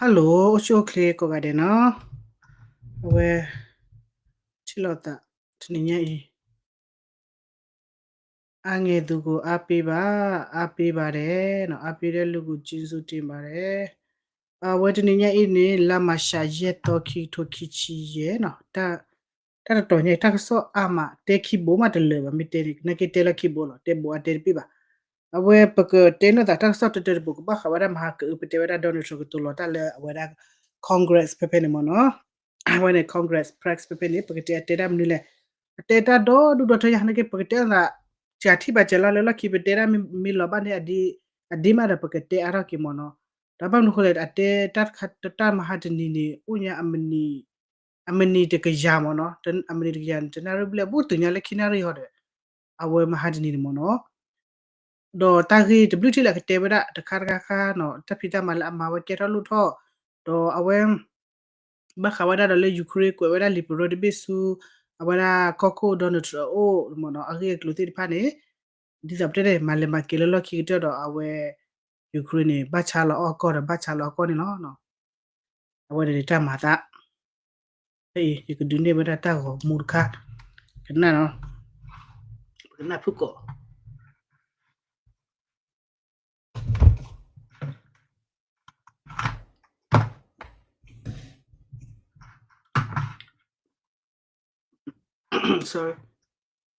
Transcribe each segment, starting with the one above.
Hello, အိၣ်ဆူၣ်အိၣ်ချ့ကိးဂၤဒဲးနီၤ. အဝဲ ထံၣ်လိာ်သး တနံၤညါအံၤ အါငဲၤသူၣ်ကိၣ်အါပ့ၤဘၣ်, အါပ့ၤဘၣ်ဒဲးနီၤ, အါပ့ၤဒဲးလူၤကိၣ် ကျေးဇူးတင်ပါတယ်. အဝဲတနံၤညါအံၤန့ၣ် လါမၤရှး ယဲၢ်သီ ခံကထိခံဆံယဲၢ်နီၤ, တၢ်တတီၤညါအံၤ တၢ်ကစီၣ်အါမး တဲခံဘိမးတလၢာ်ဘၣ်, မ့ၢ်တဲန့ၣ် နာ်က့တဲလၢခံဘိလီၤ, တဲဘိအါတဲတပ့ၢ်ဘၣ်. အဝဲပကတဲလိာ်သးတၢ်ကစီၣ်တၢတၢတဘိ ကဘၣ်ဃးဝဲဒၣ်မဟါကအု ပတဲဝဲဒၣ် Donald Trump ကတိၤလီၤတၢ်လၢအဝဲဒၣ် Congress ဖဲဖဲန့ၣ်မ့ၢ်နီၤ. အဝဲန့ၣ် Congress press ဖဲဖဲန့ၣ် ပကတဲအတဲတၢ်မနုၤလဲၣ်, အတဲတၢ်ဒီဒူၣ်ဒီထၢညါ နာ်က့ ပကတဲလိာ်သး စှၤထံၣ်ဘၣ်စှၤလီၤလၢလီၢ်ခံ ပတဲဒၣ်မ့ၢ်လီၤဘၣ်န့ၣ် အဒ့မးဒီး ပကတဲအါထီၣ်က့ၤမ့ၢ်နီၤ. ဒီးဘၣ်မနုၤဃိလဲၣ် အတဲတၢ်တခါ တၢ်မဟါတနံၤန့ၣ် အိၣ်ညါ အမနံၤတကယၤမ့ၢ်နီၤ, အမနံၤတကယၤန့ၣ် တနၣ်ရံၣ်ဘျဲၣ် ဘူးတုၤညါလၢခံနၣ်ရံၣ်ဟီဒီး အဝဲမဟါတနံၤန့ၣ်မ့ၢ်နီၤ. ဒီးတၢ်ဂ့ၢ်တဘျုးထံၣ်လၢကတဲဝဲဒၣ်တခါတခါခါနီၤ, တၢ်ဖံးတၢ်မၤလၢအမၤဝဲကဲထီၣ်လိၣ်ထီၣ်, ဒီးအဝဲ ဘၣ်ဃးဝဲဒၣ်ဒီးလၢ Ukraine ကွဲးဝဲဒၣ်လံာ်ပရၢတဘ့ၣ်ဆူ အဝဲဒၣ်ကီၢ်ခိၣ် Donald Trump အအိၣ်မ့ၢ်နီၤ, အဂ့ၢ်အကျိၤသ့ၣ်တဖၣ်န့ၣ် ဒ်သိးပတဲန့ၣ် မၤလဲၤမၤက့ၤလၢလီၢ်ခံကတၢၢ်ဒီးအဝဲ Ukraine န့ၣ် ဘၣ်ဆါလီၤအီၣ်ကီၢ်ဒီးဘၣ်ဆါလီၤအီၣ်ကီၢ်န့ၣ်လီၤ. အဝဲန့ၣ်တၢ်မၤသး ဖဲအံၤ ယကဒုးနဲၣ်ဝဲဒၣ်တၢ်ဂီၤမူတခါ, ကနၣ်နီၤ, ပကနၣ်ဖုၣ်ကိာ် sorry,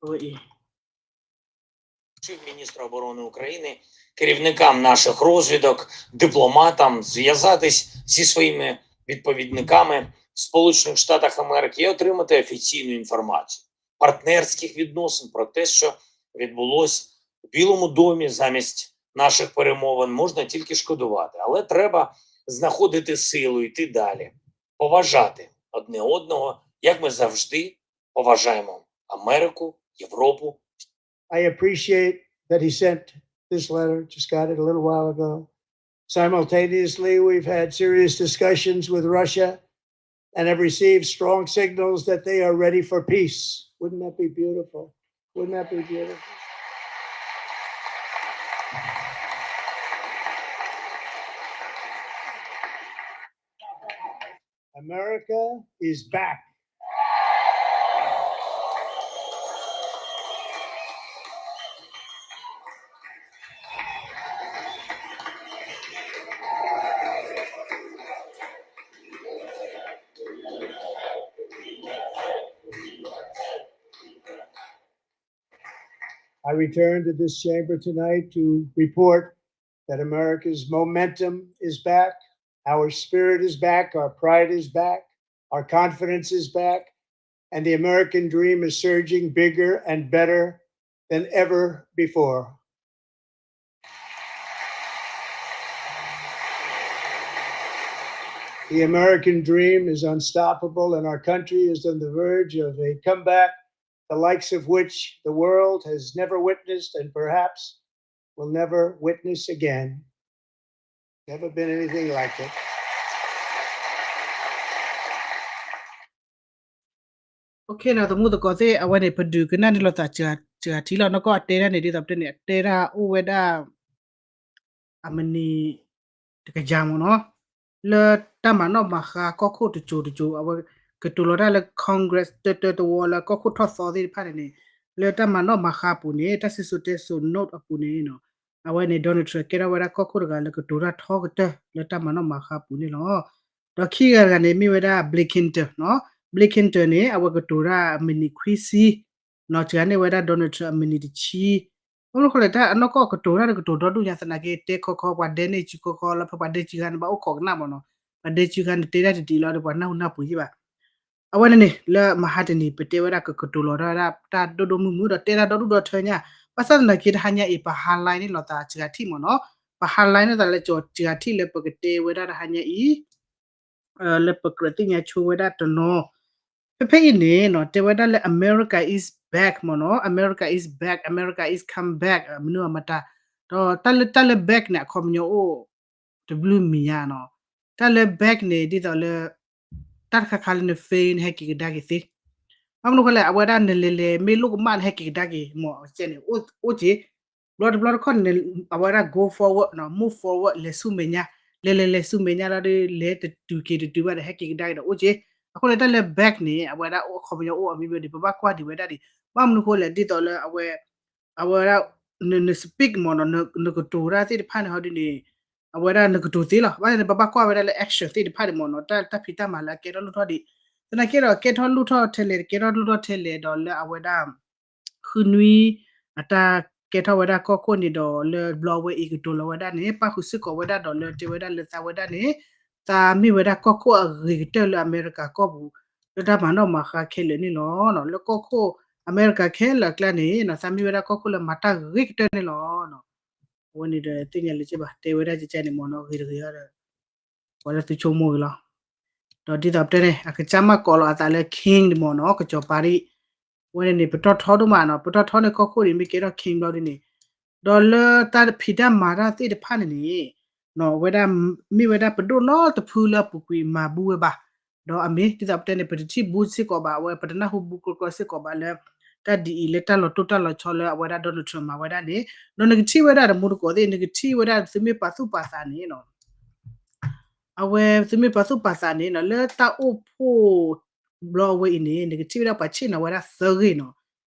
အဝဲအံၤ Міністра оборони України, керівникам наших розвідок, дипломатам зв'язатись зі своїми відповідниками в Сполучених Штатах Америки і отримати офіційну інформацію партнерських відносин про те, що відбулось в Білому домі. Замість наших перемовин можна тільки шкодувати, але треба знаходити силу, йти далі, поважати одне одного, як ми завжди поважаємо Америку, Європу. I appreciate that he sent this letter, just got it a little while ago. Simultaneously, we've had serious discussions with Russia and have received strong signals that they are ready for peace. Wouldn't that be beautiful? Wouldn't that be beautiful? America is back. I return to this chamber tonight to report that America's momentum is back, our spirit is back, our pride is back, our confidence is back, and the American dream is surging bigger and better than ever before. The American dream is unstoppable, and our country is on the verge of a comeback, the likes of which the world has never witnessed and perhaps will never witness again. Never been anything like it. Okay နီၤ, သမူသကိးသ့ၣ် အဝဲန့ၣ် ပဒုးကနၣ်န့ၢ်လိာ်သးစှၤထံလီၤ, နီၢ်ကီၢ်အတဲဒၣ်န့ၣ် ဒ်သိးပတဲန့ၣ် အတဲဒၣ်အိၣ်ဝဲဒၣ် အမနံၤတကယၤမ့ၢ်နီၤ, လၢတၢ်မၤနီၣ်မၤဃါကီၢ်ခိၣ်တစိၤတစိၤ အဝဲကတိၤလီၤတၢ်လၢ Congress တၢတၢတဝီလၢကီၢ်ခိၣ်ထီၣ်သီသ့ၣ်တဖၣ်န့ၣ်န့ၣ်, လၢတၢ်မၤနီၣ်မၤဃါအပူၤန့ၣ် တၢ်စံၣ်စိၤတဲစိၤ note အပူၤန့ၣ်နီၤ, အဝဲန့ၣ် Donald Trump ကဲထီၣ်ဝဲဒၣ်ကီၢ်ခိၣ်တဂၤလၢကတိၤတၢ်ထီကတၢၢ်လၢတၢ်မၤနီၣ်မၤဃါအပူၤန့ၣ်လီၤ. ဒီးခံဂၤတဂၤန့ၣ် မ့ၢ်ဝဲဒၣ် Blinken နီၤ, Blinken န့ၣ် အဝဲကတိၤတၢ်အမနံၤခွံဆံ နီၤ, စှၤန့ၢ်ဝဲဒၣ် Donald Trump အမနံၤတဆံ. ဘၣ်မနုၤဃိလဲၣ် တၢ်အနီၢ်ကီၢ်ကတိၤတၢ်ဒီးကတိၤဒီဒူၣ်ညါသနာ်က့ တဲခီခီ ပှၤဒဲန့ၢ်စုခီခီလီၤ, ဖဲပှၤဒဲစုခါန့ၣ် ဘၣ်အိၣ်ခိးကနၣ်မ့ၢ်နီၤ, ပှၤဒဲစုခါန့ၣ် တဲတၢ်တဒ်လီၤဒီး ပှၤနၢ်ဟူနၢ်ပှ့ၤယ့ၢ်ဘၣ်. အဝဲန့ၣ်န့ၣ် လၢမဟါတနံၤ ပတဲဝဲဒၣ်ကကတိၤလီၤတၢ်ဝဲဒၣ် တၢ်ဒိၣ်ဒိၣ်မုၢ်မုၢ်ဒီး တဲတၢ်ဒီဒူၣ်ဒီထၢညါ, ဘၣ်ဆၣ်သနာ်က့ တဟါညါအံၤ ပ highlight န့ၢ်လိာ်သးစှၤထံမ့ၢ်နီၤ, ပ highlight န့ၢ်သးလၢကီးစှၤထံလၢပကတဲဝဲဒၣ်တဟါညါအံၤ လၢပကြၢးသ့ၣ်ညါဆိဝဲဒၣ်တနီၤ, ဖဲဖဲအံၤန့ၣ်နီၤ တဲဝဲဒၣ်လၢ America is back မ့ၢ်နီၤ, America is back, America is come back မနုၤအမတၤ, ဒီးတၢ်လၢ တၢ်လၢ back န့ၣ် အခီပညီအိၣ်တဘျုးမံၤညါနီၤ, တၢ်လၢ back န့ၣ် ဒ်သိးလၢ တၢ်တခါခါလၢန fail နဟဲက့ၤကဒါက့ၤသ့, ဘၣ်မနုၤဃိလဲၣ် အဝဲဒၣ်နလဲၤလဲၤမ့ၢ်လိၣ်ကမၣ်နဟဲက့ၤကဒါက့ၤ မ့ၢ်စဲန့ၣ် အိၣ်က့ၤ ဘျီတဘျီတခီၣ်န့ၣ် အဝဲဒၣ် go forward နီၤ, move forward လဲၤဆူမဲာ်ညါ, လဲၤလဲၤလဲၤဆူမဲာ်ညါလီၤဒီး လဲၤတတုၤက့ၤတတုၤဘၣ်ဒီး ဟဲက့ၤကဒါက့ၤဒီးအိၣ်က့ၤ. အဃိန့ၣ် တၢ်လၢ bank န့ၣ် အဝဲဒၣ်အိၣ်အခီပညီအိၣ်အမံၤမံၤန့ၣ် ပဘၣ်ကွၢ်ဒံးဝဲဒၣ်ဒံး. ဘၣ်မနုၤဃိလဲၣ် ဒ်သိးလၢအဝဲ အဝဲဒၣ် န န speak မ့ၢ်နီၤ နကတိၤတၢ်သ့ၣ်တဖၣ်န့ၣ်ဟီဒ်န့ၣ် အဝဲဒၣ်နကတိၤသ့လီၤ. ဘၣ်ဆၣ်န့ၣ် ပဘၣ်ကွၢ်ဝဲဒၣ်လၢ action သ့ၣ်တဖၣ်န့ၣ်မ့ၢ်နီၤ တၢ် တၢ်ဖံးတၢ်မၤလၢအကဲထီၣ်လိၣ်ထီၣ်ဒံး. သနာ်က့ဒီး ကဲထီၣ်လိၣ်ထီၣ်ထဲလဲၣ် ကဲထီၣ်လိၣ်ထီၣ်ထဲလဲၣ်ဒီးလၢအဝဲဒၣ် ဃုနွံ အတၢ်ကဲထီၣ်ဝဲဒၣ်ကီၢ်ခိၣ်န့ၣ်ဒီး လၢဘျီဝဲအံၤကတိၤလီၤဝဲဒၣ်န့ၣ် ပၣ်ဃုာ်စ့ၢ်ကီးဝဲဒၣ်ဒီးလၢတဲဝဲဒၣ်လၢသးဝဲဒၣ်န့ၣ် သးမ့ၢ်ဝဲဒၣ်ကီၢ်ခိၣ်အဂ့ၤကတၢၢ်လၢအမဲရကၤကီၢ်ပူၤ လၢတၢ်မၤနီၣ်မၤဃါခဲလၢာ်န့ၣ်လီၤ. လၢကီၢ်ခိၣ်အမဲရကၤခဲလၢာ်အကျါန့ၣ် သးမ့ၢ်ဝဲဒၣ်ကီၢ်ခိၣ်လၢမၤတၢ်ဂ့ၤကတၢၢ်န့ၣ်လီၤ. အဝဲန့ၣ်ဒီးသ့ၣ်ညါလၢက့ဘၣ် တဲဝဲဒၣ်ကကန့ၣ်မ့ၢ်နီၤ ဂ့ၤတဂ့ၤအီၤဒီး ပှၤလၢသုဆိကမိၣ်ဂ့ၤလီၤ. ဒီးဒ်သိးပတဲန့ၣ် အကစၢ်မၤကိးလီၤအသးလၢ king န့ၣ်မ့ၢ်နီၤ ကစီၤပၤဒံး အဝဲန့ၣ်န့ၣ် ပတီၢ်ထီဒိၣ်မးနီၤ ပတီၢ်ထီန့ၣ်ကီၢ်ခိၣ်န့ၣ် မ့ၢ်ကဲထီၣ် king ဘျီဒ်န့ၣ် ဒီးလၢတၢ်ဖံးတၢ်မၤတၢ်သ့ၣ်တဖၣ်န့ၣ်န့ၣ် အဝဲဒၣ် မ့ၢ်ဝဲဒၣ်ပဒိၣ်နီတဖုလၢအပူၤကွံာ်မၤဘူဝဲဘၣ်. ဒီးအမ့ၢ်ဒ်သိးပတဲန့ၣ် ပတထံၣ်ဘူစ့ၢ်ကီးဘၣ် အဝဲပတနၢ်ဟူဘူကြီကြီစ့ၢ်ကီးဘၣ်လၢ တၢ်ဒ်အံၤလၢတၢ်လီၤတိၢ်တၢ်လီၤဆီလၢအဝဲဒၣ် Donald Trump မၤဝဲဒၣ်န့ၣ် ဒီးနကထံၣ်ဝဲဒၣ်တမူတကိးသ့ၣ် နကထံၣ်ဝဲဒၣ်သုမ့ၢ်ပာ်သူၣ်ပာ်သးန့ၣ်နီၤ အဝဲသုမ့ၢ်ပာ်သူၣ်ပာ်သးန့ၣ်နီၤ လၢတၢ်အိၣ်ဖှိၣ်ဘျီဝဲအံၤန့ၣ် နကထံၣ်ဝဲဒၣ်ပှၤဆ့ၣ်နီၤဝဲဒၣ်သၢဂ့ၢ်နီၤ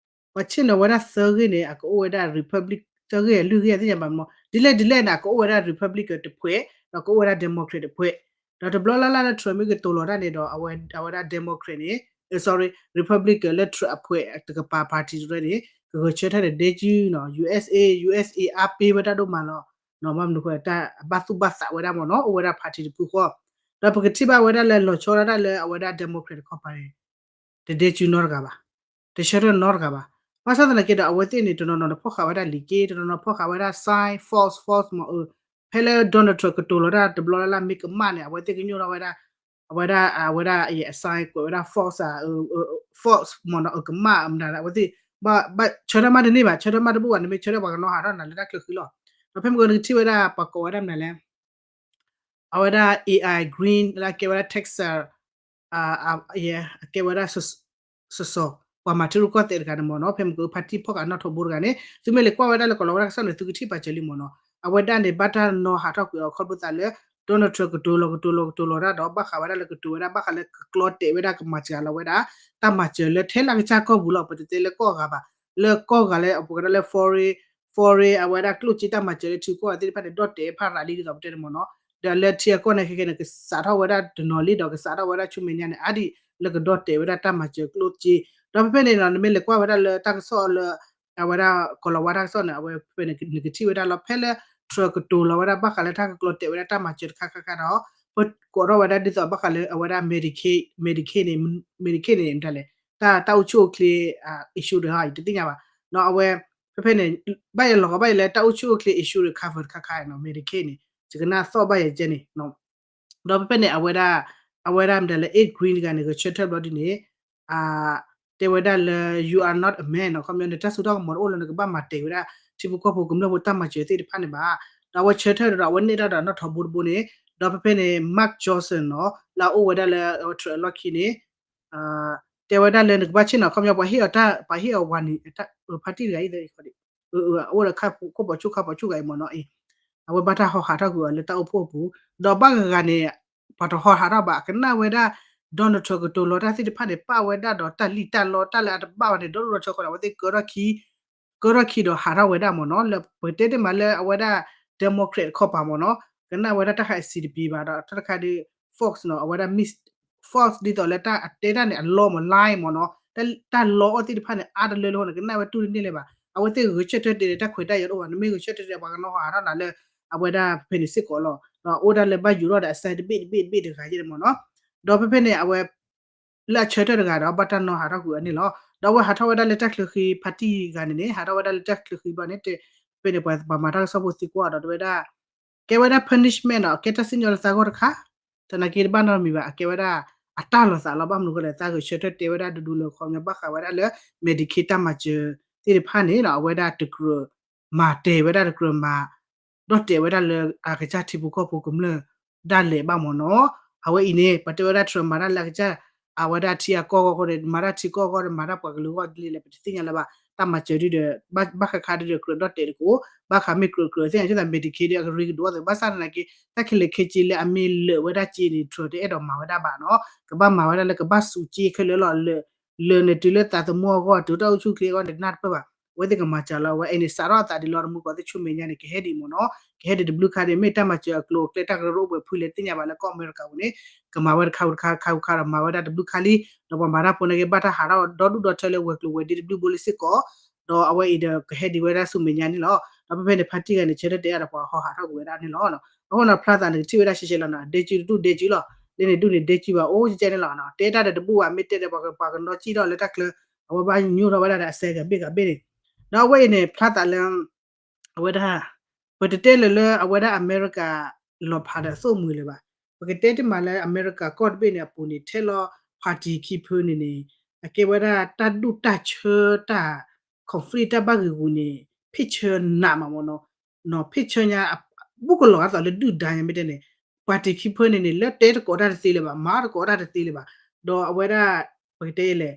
ပှၤဆ့ၣ်နီၤဝဲဒၣ်သၢဂ့ၢ်န့ၣ် အကအိၣ်ဝဲဒၣ် Republic သၢဂ့ၢ်အလွံၢ်ဂ့ၢ်အသ့ၣ်ညါဘၣ်မ့ၢ် ဒ်လဲၣ်ဒ်လဲၣ်န့ၣ် အကအိၣ်ဝဲဒၣ် Republican တဖှဲး ဒီးကအိၣ်ဝဲဒၣ် Democrat တဖှဲး ဒီးတဘျီလၢ်လၢ်လၢ Trump မ့ၢ်ကတိၤလီၤတၢ်န့ၣ်ဒီး အဝဲဒၣ် Democrat န့ၣ် sorry Republican လၢ Trump အဖှဲးတကပၤ party တဖှဲးန့ၣ် ကဂဲၤဆၢထၢၣ်ဒီးဒဲကၠူနီၤ USA USA အါပ့ၤဝဲဒၣ်ဒိၣ်မးလီၤ နီၤ ဘၣ်မနုၤဃိ တၢ်ဘၣ်သူၣ်ဘၣ်သးဝဲဒၣ်မ့ၢ်နီၤ အိၣ်ဝဲဒၣ် party တဖုဃီ ဒီးပကထံၣ်ဘၣ်ဝဲဒၣ်လၢလီၤဆီဒၣ်တၢ်လၢအဝဲဒၣ် Democrat တခီပၤန့ၣ် တဒဲကၠူနီတဂၤဘၣ် တဆၢထၢၣ်နီတဂၤဘၣ် ဘၣ်ဆၣ်သနာ်က့ဒီး အဝဲသ့ၣ်န့ၣ် တနီၤနီၤန့ၣ် ဖီၣ်ဃာ်ဝဲဒၣ်လံာ်က့ တနီၤနီၤဖီၣ်ဃာ်ဝဲဒၣ် sign false false မ့ၢ် ဖဲလၢ Donald Trump ကတိၤလီၤတၢ်တဘျီလၢ်လၢ်မ့ၢ်ကမၣ်န့ၣ် အဝဲသ့ၣ်ကညိၣ်ထီၣ်ဝဲဒၣ် အဝဲဒၣ် အဝဲဒၣ် အ sign ကွဲးဝဲဒၣ် false အ false မ့ၢ်နီၤ အကမၣ်အမတၤ အဝဲသ့ၣ် ဘၣ်ဆၢထၢၣ်မးတန့ၢ်ဘၣ် ဆၢထၢၣ်မးတဘူၣ်ဘၣ် နမ့ၢ်ဆၢထၢၣ်ပှၤကနီၤဟးထီၣ်နၤလၢတၢ်ချၢဃံလီၤ ဒီးဖဲမ့ၢ်ကနကထံၣ်ဝဲဒၣ် ပှၤကိးဝဲဒၣ်မနုၤလဲၣ် အဝဲဒၣ် AI Green လၢအကဲဝဲဒၣ် Texas အကဲဝဲဒၣ် စီၤစီၤ ပှၤမၤထံရူၢ်ကီၢ်သဲးတဂၤန့ၣ်မ့ၢ်နီၤ ဖဲမ့ၢ်က party ဖီၣ်ဃာ်နီၣ်ထိးဘိတဂၤန့ၣ် သုမ့ၢ်လဲၤကွၢ်ဝဲဒၣ်လၢကိၤလၤဝါတၢ်ကစီၣ်န့ၣ် သုကထံၣ်ပာ်စၢၤလံမ့ၢ်နီၤ အဝဲဒၣ်န့ၣ် ဘၣ်တၢ်နီၤဟးထီၣ်ကွံာ်အီၤခီဖျိသးလၢ Donald Trump ကတိၤလီၤကတိၤလီၤကတိၤလီၤတၢ်ဒီး ဘၣ်ဃးဝဲဒၣ်လၢကတိၤဝဲဒၣ် ဘၣ်ဃးလၢကကျီတဲာ်ဝဲဒၣ်ကမၤစှၤလီၤဝဲဒၣ် တၢ်မၤစၢၤလၢထဲလၢကစၢ်ကီၢ်ပူၤလီၤ ပတတဲလၢကီၢ်ဂၤဘၣ် လၢကီၢ်ဂၤလၢအပူၤကဒီးလၢ foreign foreign အဝဲဒၣ်ကျိၣ်စ့တၢ်မၤစၢၤလၢထံကီၢ်သ့ၣ်တဖၣ်န့ၣ် ဒီၣ်တဲာ်ဖးရၤလံဒ်သိးပတဲန့ၣ်မ့ၢ်နီၤ ဒီးလၢထံအကီၢ်န့ၣ်ခဲခဲန့ၣ် ကစးထီၣ်ဝဲဒၣ်တနီၤလံဒီးကစးထီၣ်ဝဲဒၣ်ဆူမဲာ်ညါန့ၣ် အါဒံးလၢကဒီၣ်တဲာ်ဝဲဒၣ်တၢ်မၤစၢၤကျိၣ်စ့ ဒီးဖဲဖဲန့ၣ်နီၤ နမ့ၢ်လဲၤကွၢ်ဝဲဒၣ်လၢတၢ်ကစီၣ်လၢ အဝဲဒၣ်ကိၤလၤဝါတၢ်ကစီၣ်န့ၣ် အဝဲဖဲဖဲန့ၣ် နကထံၣ်ဝဲဒၣ်လီၤ ဖဲလၢ Trump ကတိၤလီၤဝဲဒၣ်ဘၣ်ဃးလၢတၢ်ကကျီတဲာ်ဝဲဒၣ်တၢ်မၤစၢၤတခါခါခါဒီး ပကိးထီၣ်ဝဲဒၣ်ဒ်သိးဘၣ်ဃးလၢအဝဲဒၣ် Medicaid Medicaid န့ၣ် Medicaid န့ၣ် မတၤလဲၣ် တၢ် တၢ်အိၣ်ဆူၣ်အိၣ်ချ့ issue တခါအံၤ တသ့ၣ်ညါဘၣ် နီၤ အဝဲ ဖဲဖဲန့ၣ် ဘၣ်ယဲလီၤကီဘၣ်ယဲလၢတၢ်အိၣ်ဆူၣ်အိၣ်ချ့ issue တခါခါခါနီၤ Medicaid န့ၣ် ယကနၣ်သီၣ်ဘၣ်ယဲကဲန့ၣ် ဒီးဖဲဖဲန့ၣ် အဝဲဒၣ် အဝဲဒၣ်မတၤလဲၣ် Ed Green တဂၤန့ၣ် ဂဲၤဆၢထၢၣ်ဘျီဒ်န့ၣ် တဲဝဲဒၣ်လၢ you are not a man နီၤ ခီပညီနတၢ်စိတၢ်ကမီၤတအိၣ်လၢနကဘၣ်မၤတဲာ်ဝဲဒၣ် ထံဖိကီၢ်ဖိကမျၢၢ်ဖိတၢ်မၤစၢၤသ့ၣ်တဖၣ်န့ၣ်ဘၣ် ဒီးအဝဲဆၢထၢၣ်ဒီး အဝဲနဲၣ်တၢ်ဒီးနီၣ်ထိးဘိတဘိန့ၣ် ဒီးဖဲဖဲန့ၣ် Mike Johnson နီၤ လၢအအိၣ်ဝဲဒၣ်လၢ Trump အလီၢ်ခံန့ၣ် တဲဝဲဒၣ်လၢနကဘၣ်ဆ့ၣ်နီၤ ခီပညီပှၤဟ့ၣ်အီၤတၢ် ပှၤဟ့ၣ်အီၤဝၤနံၤ party တဂၤအံၤ အိၣ်ဒီးခိၣ်ပိာ်ဆူၣ်ခါပိာ်ဆူၣ်ဂၤအံၤမ့ၢ်နီၤအံၤ အဝဲဘၣ်တၢ်ဟီဟးထီၣ်ကွံာ်အီၤလၢတၢ်အိၣ်ဖှိၣ်အပူၤ ဒီးဘၣ်ဂၤဂၤန့ၣ် ပှၤတဟီဟးထီၣ်ဘၣ် ကနၣ်ဝဲဒၣ် Donald Trump ကတိၤလီၤတၢ်သ့ၣ်တဖၣ်န့ၣ် ပာ်ဝဲဒၣ်ဒီးတၢ်လံၣ်တၢ်လီတၢ်လၢအတဘၣ်ဘၣ်န့ၣ် ဒီဒိၣ်ဒီထၢဃီန့ၣ် အဝဲသ့ၣ်ကၢထီၣ်ခံ ကၢထီၣ်ခံဒီးဟးထီၣ်ဝဲဒၣ်မ့ၢ်နီၤ လၢပကတဲတ့ၢ်မးလၢအဝဲဒၣ် Democrat တခီပၤမ့ၢ်နီၤ ကနၣ်ဝဲဒၣ်တၢ်ခါအံၤစံးတပံၤဘၣ်ဒီး တၢ်တခါဒီး Fox နီၤ အဝဲဒၣ် Fox ဒ်သိးလၢတၢ်အတဲတၢ်န့ၣ် အလီမ့ၢ် line မ့ၢ်နီၤ တၢ်လီအီၣ်သ့ၣ်တဖၣ်န့ၣ် အါတလၢလၢဃိန့ၣ် ကနၣ်ဝဲတူၢ်တန့ၢ်လၢၤဘၣ် အဝဲသ့ၣ်ဂဲၤဆၢထၢၣ်တဲာ်ဒီးတၢ်ခွဲးတၢ်ယာ်တအိၣ်ဘၣ် နမ့ၢ်ဂဲၤဆၢထၢၣ်တဲာ်ဒီးပှၤကနီၤဟးထီၣ်နၤလၢ အဝဲဒၣ်ဖဲန့ၣ်စ့ၢ်ကီးလီၤ ဒီးအိၣ်ဒၣ်လၢဘၣ်ယူၤထီၣ်ဒီးအစဲတဘ့ၣ်တဘ့ၣ်တဘ့ၣ်တဂၤယဲၢ်န့ၣ်မ့ၢ်နီၤ ဒီးဖဲဖဲန့ၣ် အဝဲ လၢအဆၢထၢၣ်တဂၤဒီး ဘၣ်တၢ်နီၤဟးထီၣ်ကွံာ်အီၤန့ၣ်လီၤ. ဒီးအဝဲဟးထီၣ်ဝဲဒၣ်လၢတၢ်ချၢဃံ party တဂၤန့ၣ်န့ၣ် ဟးထီၣ်ဝဲဒၣ်လၢတၢ်ချၢဃံဘျီန့ၣ် ဖဲန့ၣ်ပှၤမၤတၢ်ကစီၣ်ဖိသံကွၢ်ဒီးတဲဝဲဒၣ် ကဲဝဲဒၣ် punishment နီၤ ကဲတၢ်စံၣ်ညီၣ်လၢသးဂီၢ်တခါ သနာ်က့တဘၣ်နီတမံၤဘၣ် အကဲဝဲဒၣ် အတၢ်လီၤသးလီၤ ဘၣ်မနုၤဃိလဲၣ် သးဂဲၤဆၢထၢၣ်တဲဝဲဒၣ်ဒူဒူလၢခီပညီဘၣ်ဃးဝဲဒၣ်လၢ Medicaid တၢ်မၤစၢၤသ့ၣ်တဖၣ်န့ၣ်နီၤ အဝဲဒၣ်တကြၢးမၤတဲာ်ဝဲဒၣ်တကြၢးမၤ ဒီးတဲာ်ဝဲဒၣ်လၢအကစၢ်ထံဖိကီၢ်ဖိကမျၢၢ်ဒၣ်လဲာ်ဘၣ်မ့ၢ်နီၤ. အဝဲအံၤန့ၣ် ပှၤတဲဝဲဒၣ် Trump မၤတၢ်လၢအကစၢ် အဝဲဒၣ်ထံအကီၢ်ဂီၢ်ဃိန့ၣ် မၤတၢ်ထံကီၢ်ဂီၢ်ဒီး မၤတၢ်ပှၤကလုာ်ဂီၢ်ဒ်လဲၣ် ပတသ့ၣ်ညါလၢၤဘၣ်. တၢ်မၤစၢၤဒုဒီး ဘၣ်ဃးခါဒုဒီးကြၢးဒီၣ်တဲာ်တကိး, ဘၣ်ဃးမ့ၢ်ကြၢးကြၢးသ့ၣ်ညါ ကသး Medicaid ဒုအကရ့ကဒိးအသိး ဘၣ်ဆၣ်သနာ်က့ တၢ်ခဲလၢာ်ခဲဆ့လၢအမ့ၢ်လၢာ်ဝဲဒၣ်စ့န့ၣ် Trump တအဲၣ်ဒိးမၤဝဲဒၣ်ဘၣ်နီၤ, ကဘၣ်မၤဝဲဒၣ်လၢကဘၣ်စူးစ့ခဲလၢာ်လီၤ လၢာ်န့ၣ်တုၤလၢသးသမူအဂီၢ် တုၤတၢ်အိၣ်ဆူၣ်ချ့အဂီၢ်န့ၣ် တနၢ်တပၢၢ်ဘၣ်, အဝဲသ့ၣ်ကမၤစၢၤလီၤ အဝဲအံၤန့ၣ် စးထီၣ်အသးဒ်လီၤ တမူကီးသ့ၣ်ဆူမဲာ်ညါန့ၣ် ကဟဲဒံးမ့ၢ်နီၤ, ကဟဲဒံးတဘျုးခါန့ၣ် မ့ၢ်တၢ်မၤစၢၤအကျိၤအကျဲတၢ်ကရၢကရိအိၣ်ပှဲၤဖုလဲၣ်တသ့ၣ်ညါဘၣ်လၢကီၢ်အမဲရကၤပူၤန့ၣ် ကမၤဝဲတခါဝံၤတခါ တခါဝံၤတခါဒီးမၤဝဲဒၣ်တဘျုးခါလံ, ဒီးပှၤမၤတၢ်ဖိန့ၣ်က့ ဘၣ်တၢ်ဟးထီၣ်ဒီဒူၣ်ဒီထၢလၢဝဲၤကျိၤဝဲၤဒ့တဘျုးဘိလံစ့ၢ်ကီး, ဒီးအဝဲအံၤဒီးကဟဲဒံးဝဲဒၣ်ဆူမဲာ်ညါန့ၣ်လီၤ. ဒီးဖဲဖဲန့ၣ် ဖါတံၢ်ဂၤန့ၣ် ဆၢထၢၣ်တဲအါဒီးပှၤဟီဟးထီၣ်ကွံာ်ဝဲဒၣ်န့ၣ်လီၤ. အဃိန့ၣ် ဖျါသးန့ၣ် ကထံၣ်ဝဲဒၣ်ရှဲရှဲလီၤနီၤ, ဒဲကၠူတဒူၣ်ဒဲကၠူလီၤ, လၢန့ၣ်ဒူၣ်န့ၣ်ဒဲကၠူဘၣ်အိၣ်ကဲန့ၣ်လီၤ. တဲတၢ်ဒီးတဘူၣ်ဘၣ် မ့ၢ်တဲဒီးပှၤကနီၣ်စံၣ်ထီၣ်လၢတၢ်ချၢ အဝဲဘၣ်ညိထီၣ်ဝဲဒၣ်ဒီးအစဲကဘ့ၣ်ကဘ့ၣ်န့ၣ်, ဒီးအဝဲအံၤန့ၣ် ဖျါသးလၢ အဝဲဒၣ် ပတတဲလၢၤလၢအဝဲဒၣ်အမဲရကၤလီၤဖးဒီးအသိၣ်မှံၤလၢၤဘၣ်. ပကတဲတမံၤလၢအမဲရကၤကီၢ်တဘ့ၣ်န့ၣ်အပူၤန့ၣ် ထဲလီၤ party ခံဖုန့ၣ်န့ၣ် အကဲဝဲဒၣ်တၢ်ဒူၣ်တၢ်ဆၢတၢ် conflict တၢ်ဘၣ်ဂ့ၤဂူၤန့ၣ် ဖ့ၣ်ဆၢနးမးမ့ၢ်နီၤ, ဖ့ၣ်ဆၢညါ ဘူးကလီၤအသးလၢဒုၣ်ဒါညါမ့ၢ်တဲန့ၣ် party ခံဖုန့ၣ်န့ၣ် လၢတဲတကိးတၢ်တသ့လၢၤဘၣ် မၤတကိးတၢ်တသ့လၢၤဘၣ်. ဒီးအဝဲဒၣ် ပကတဲလဲၣ်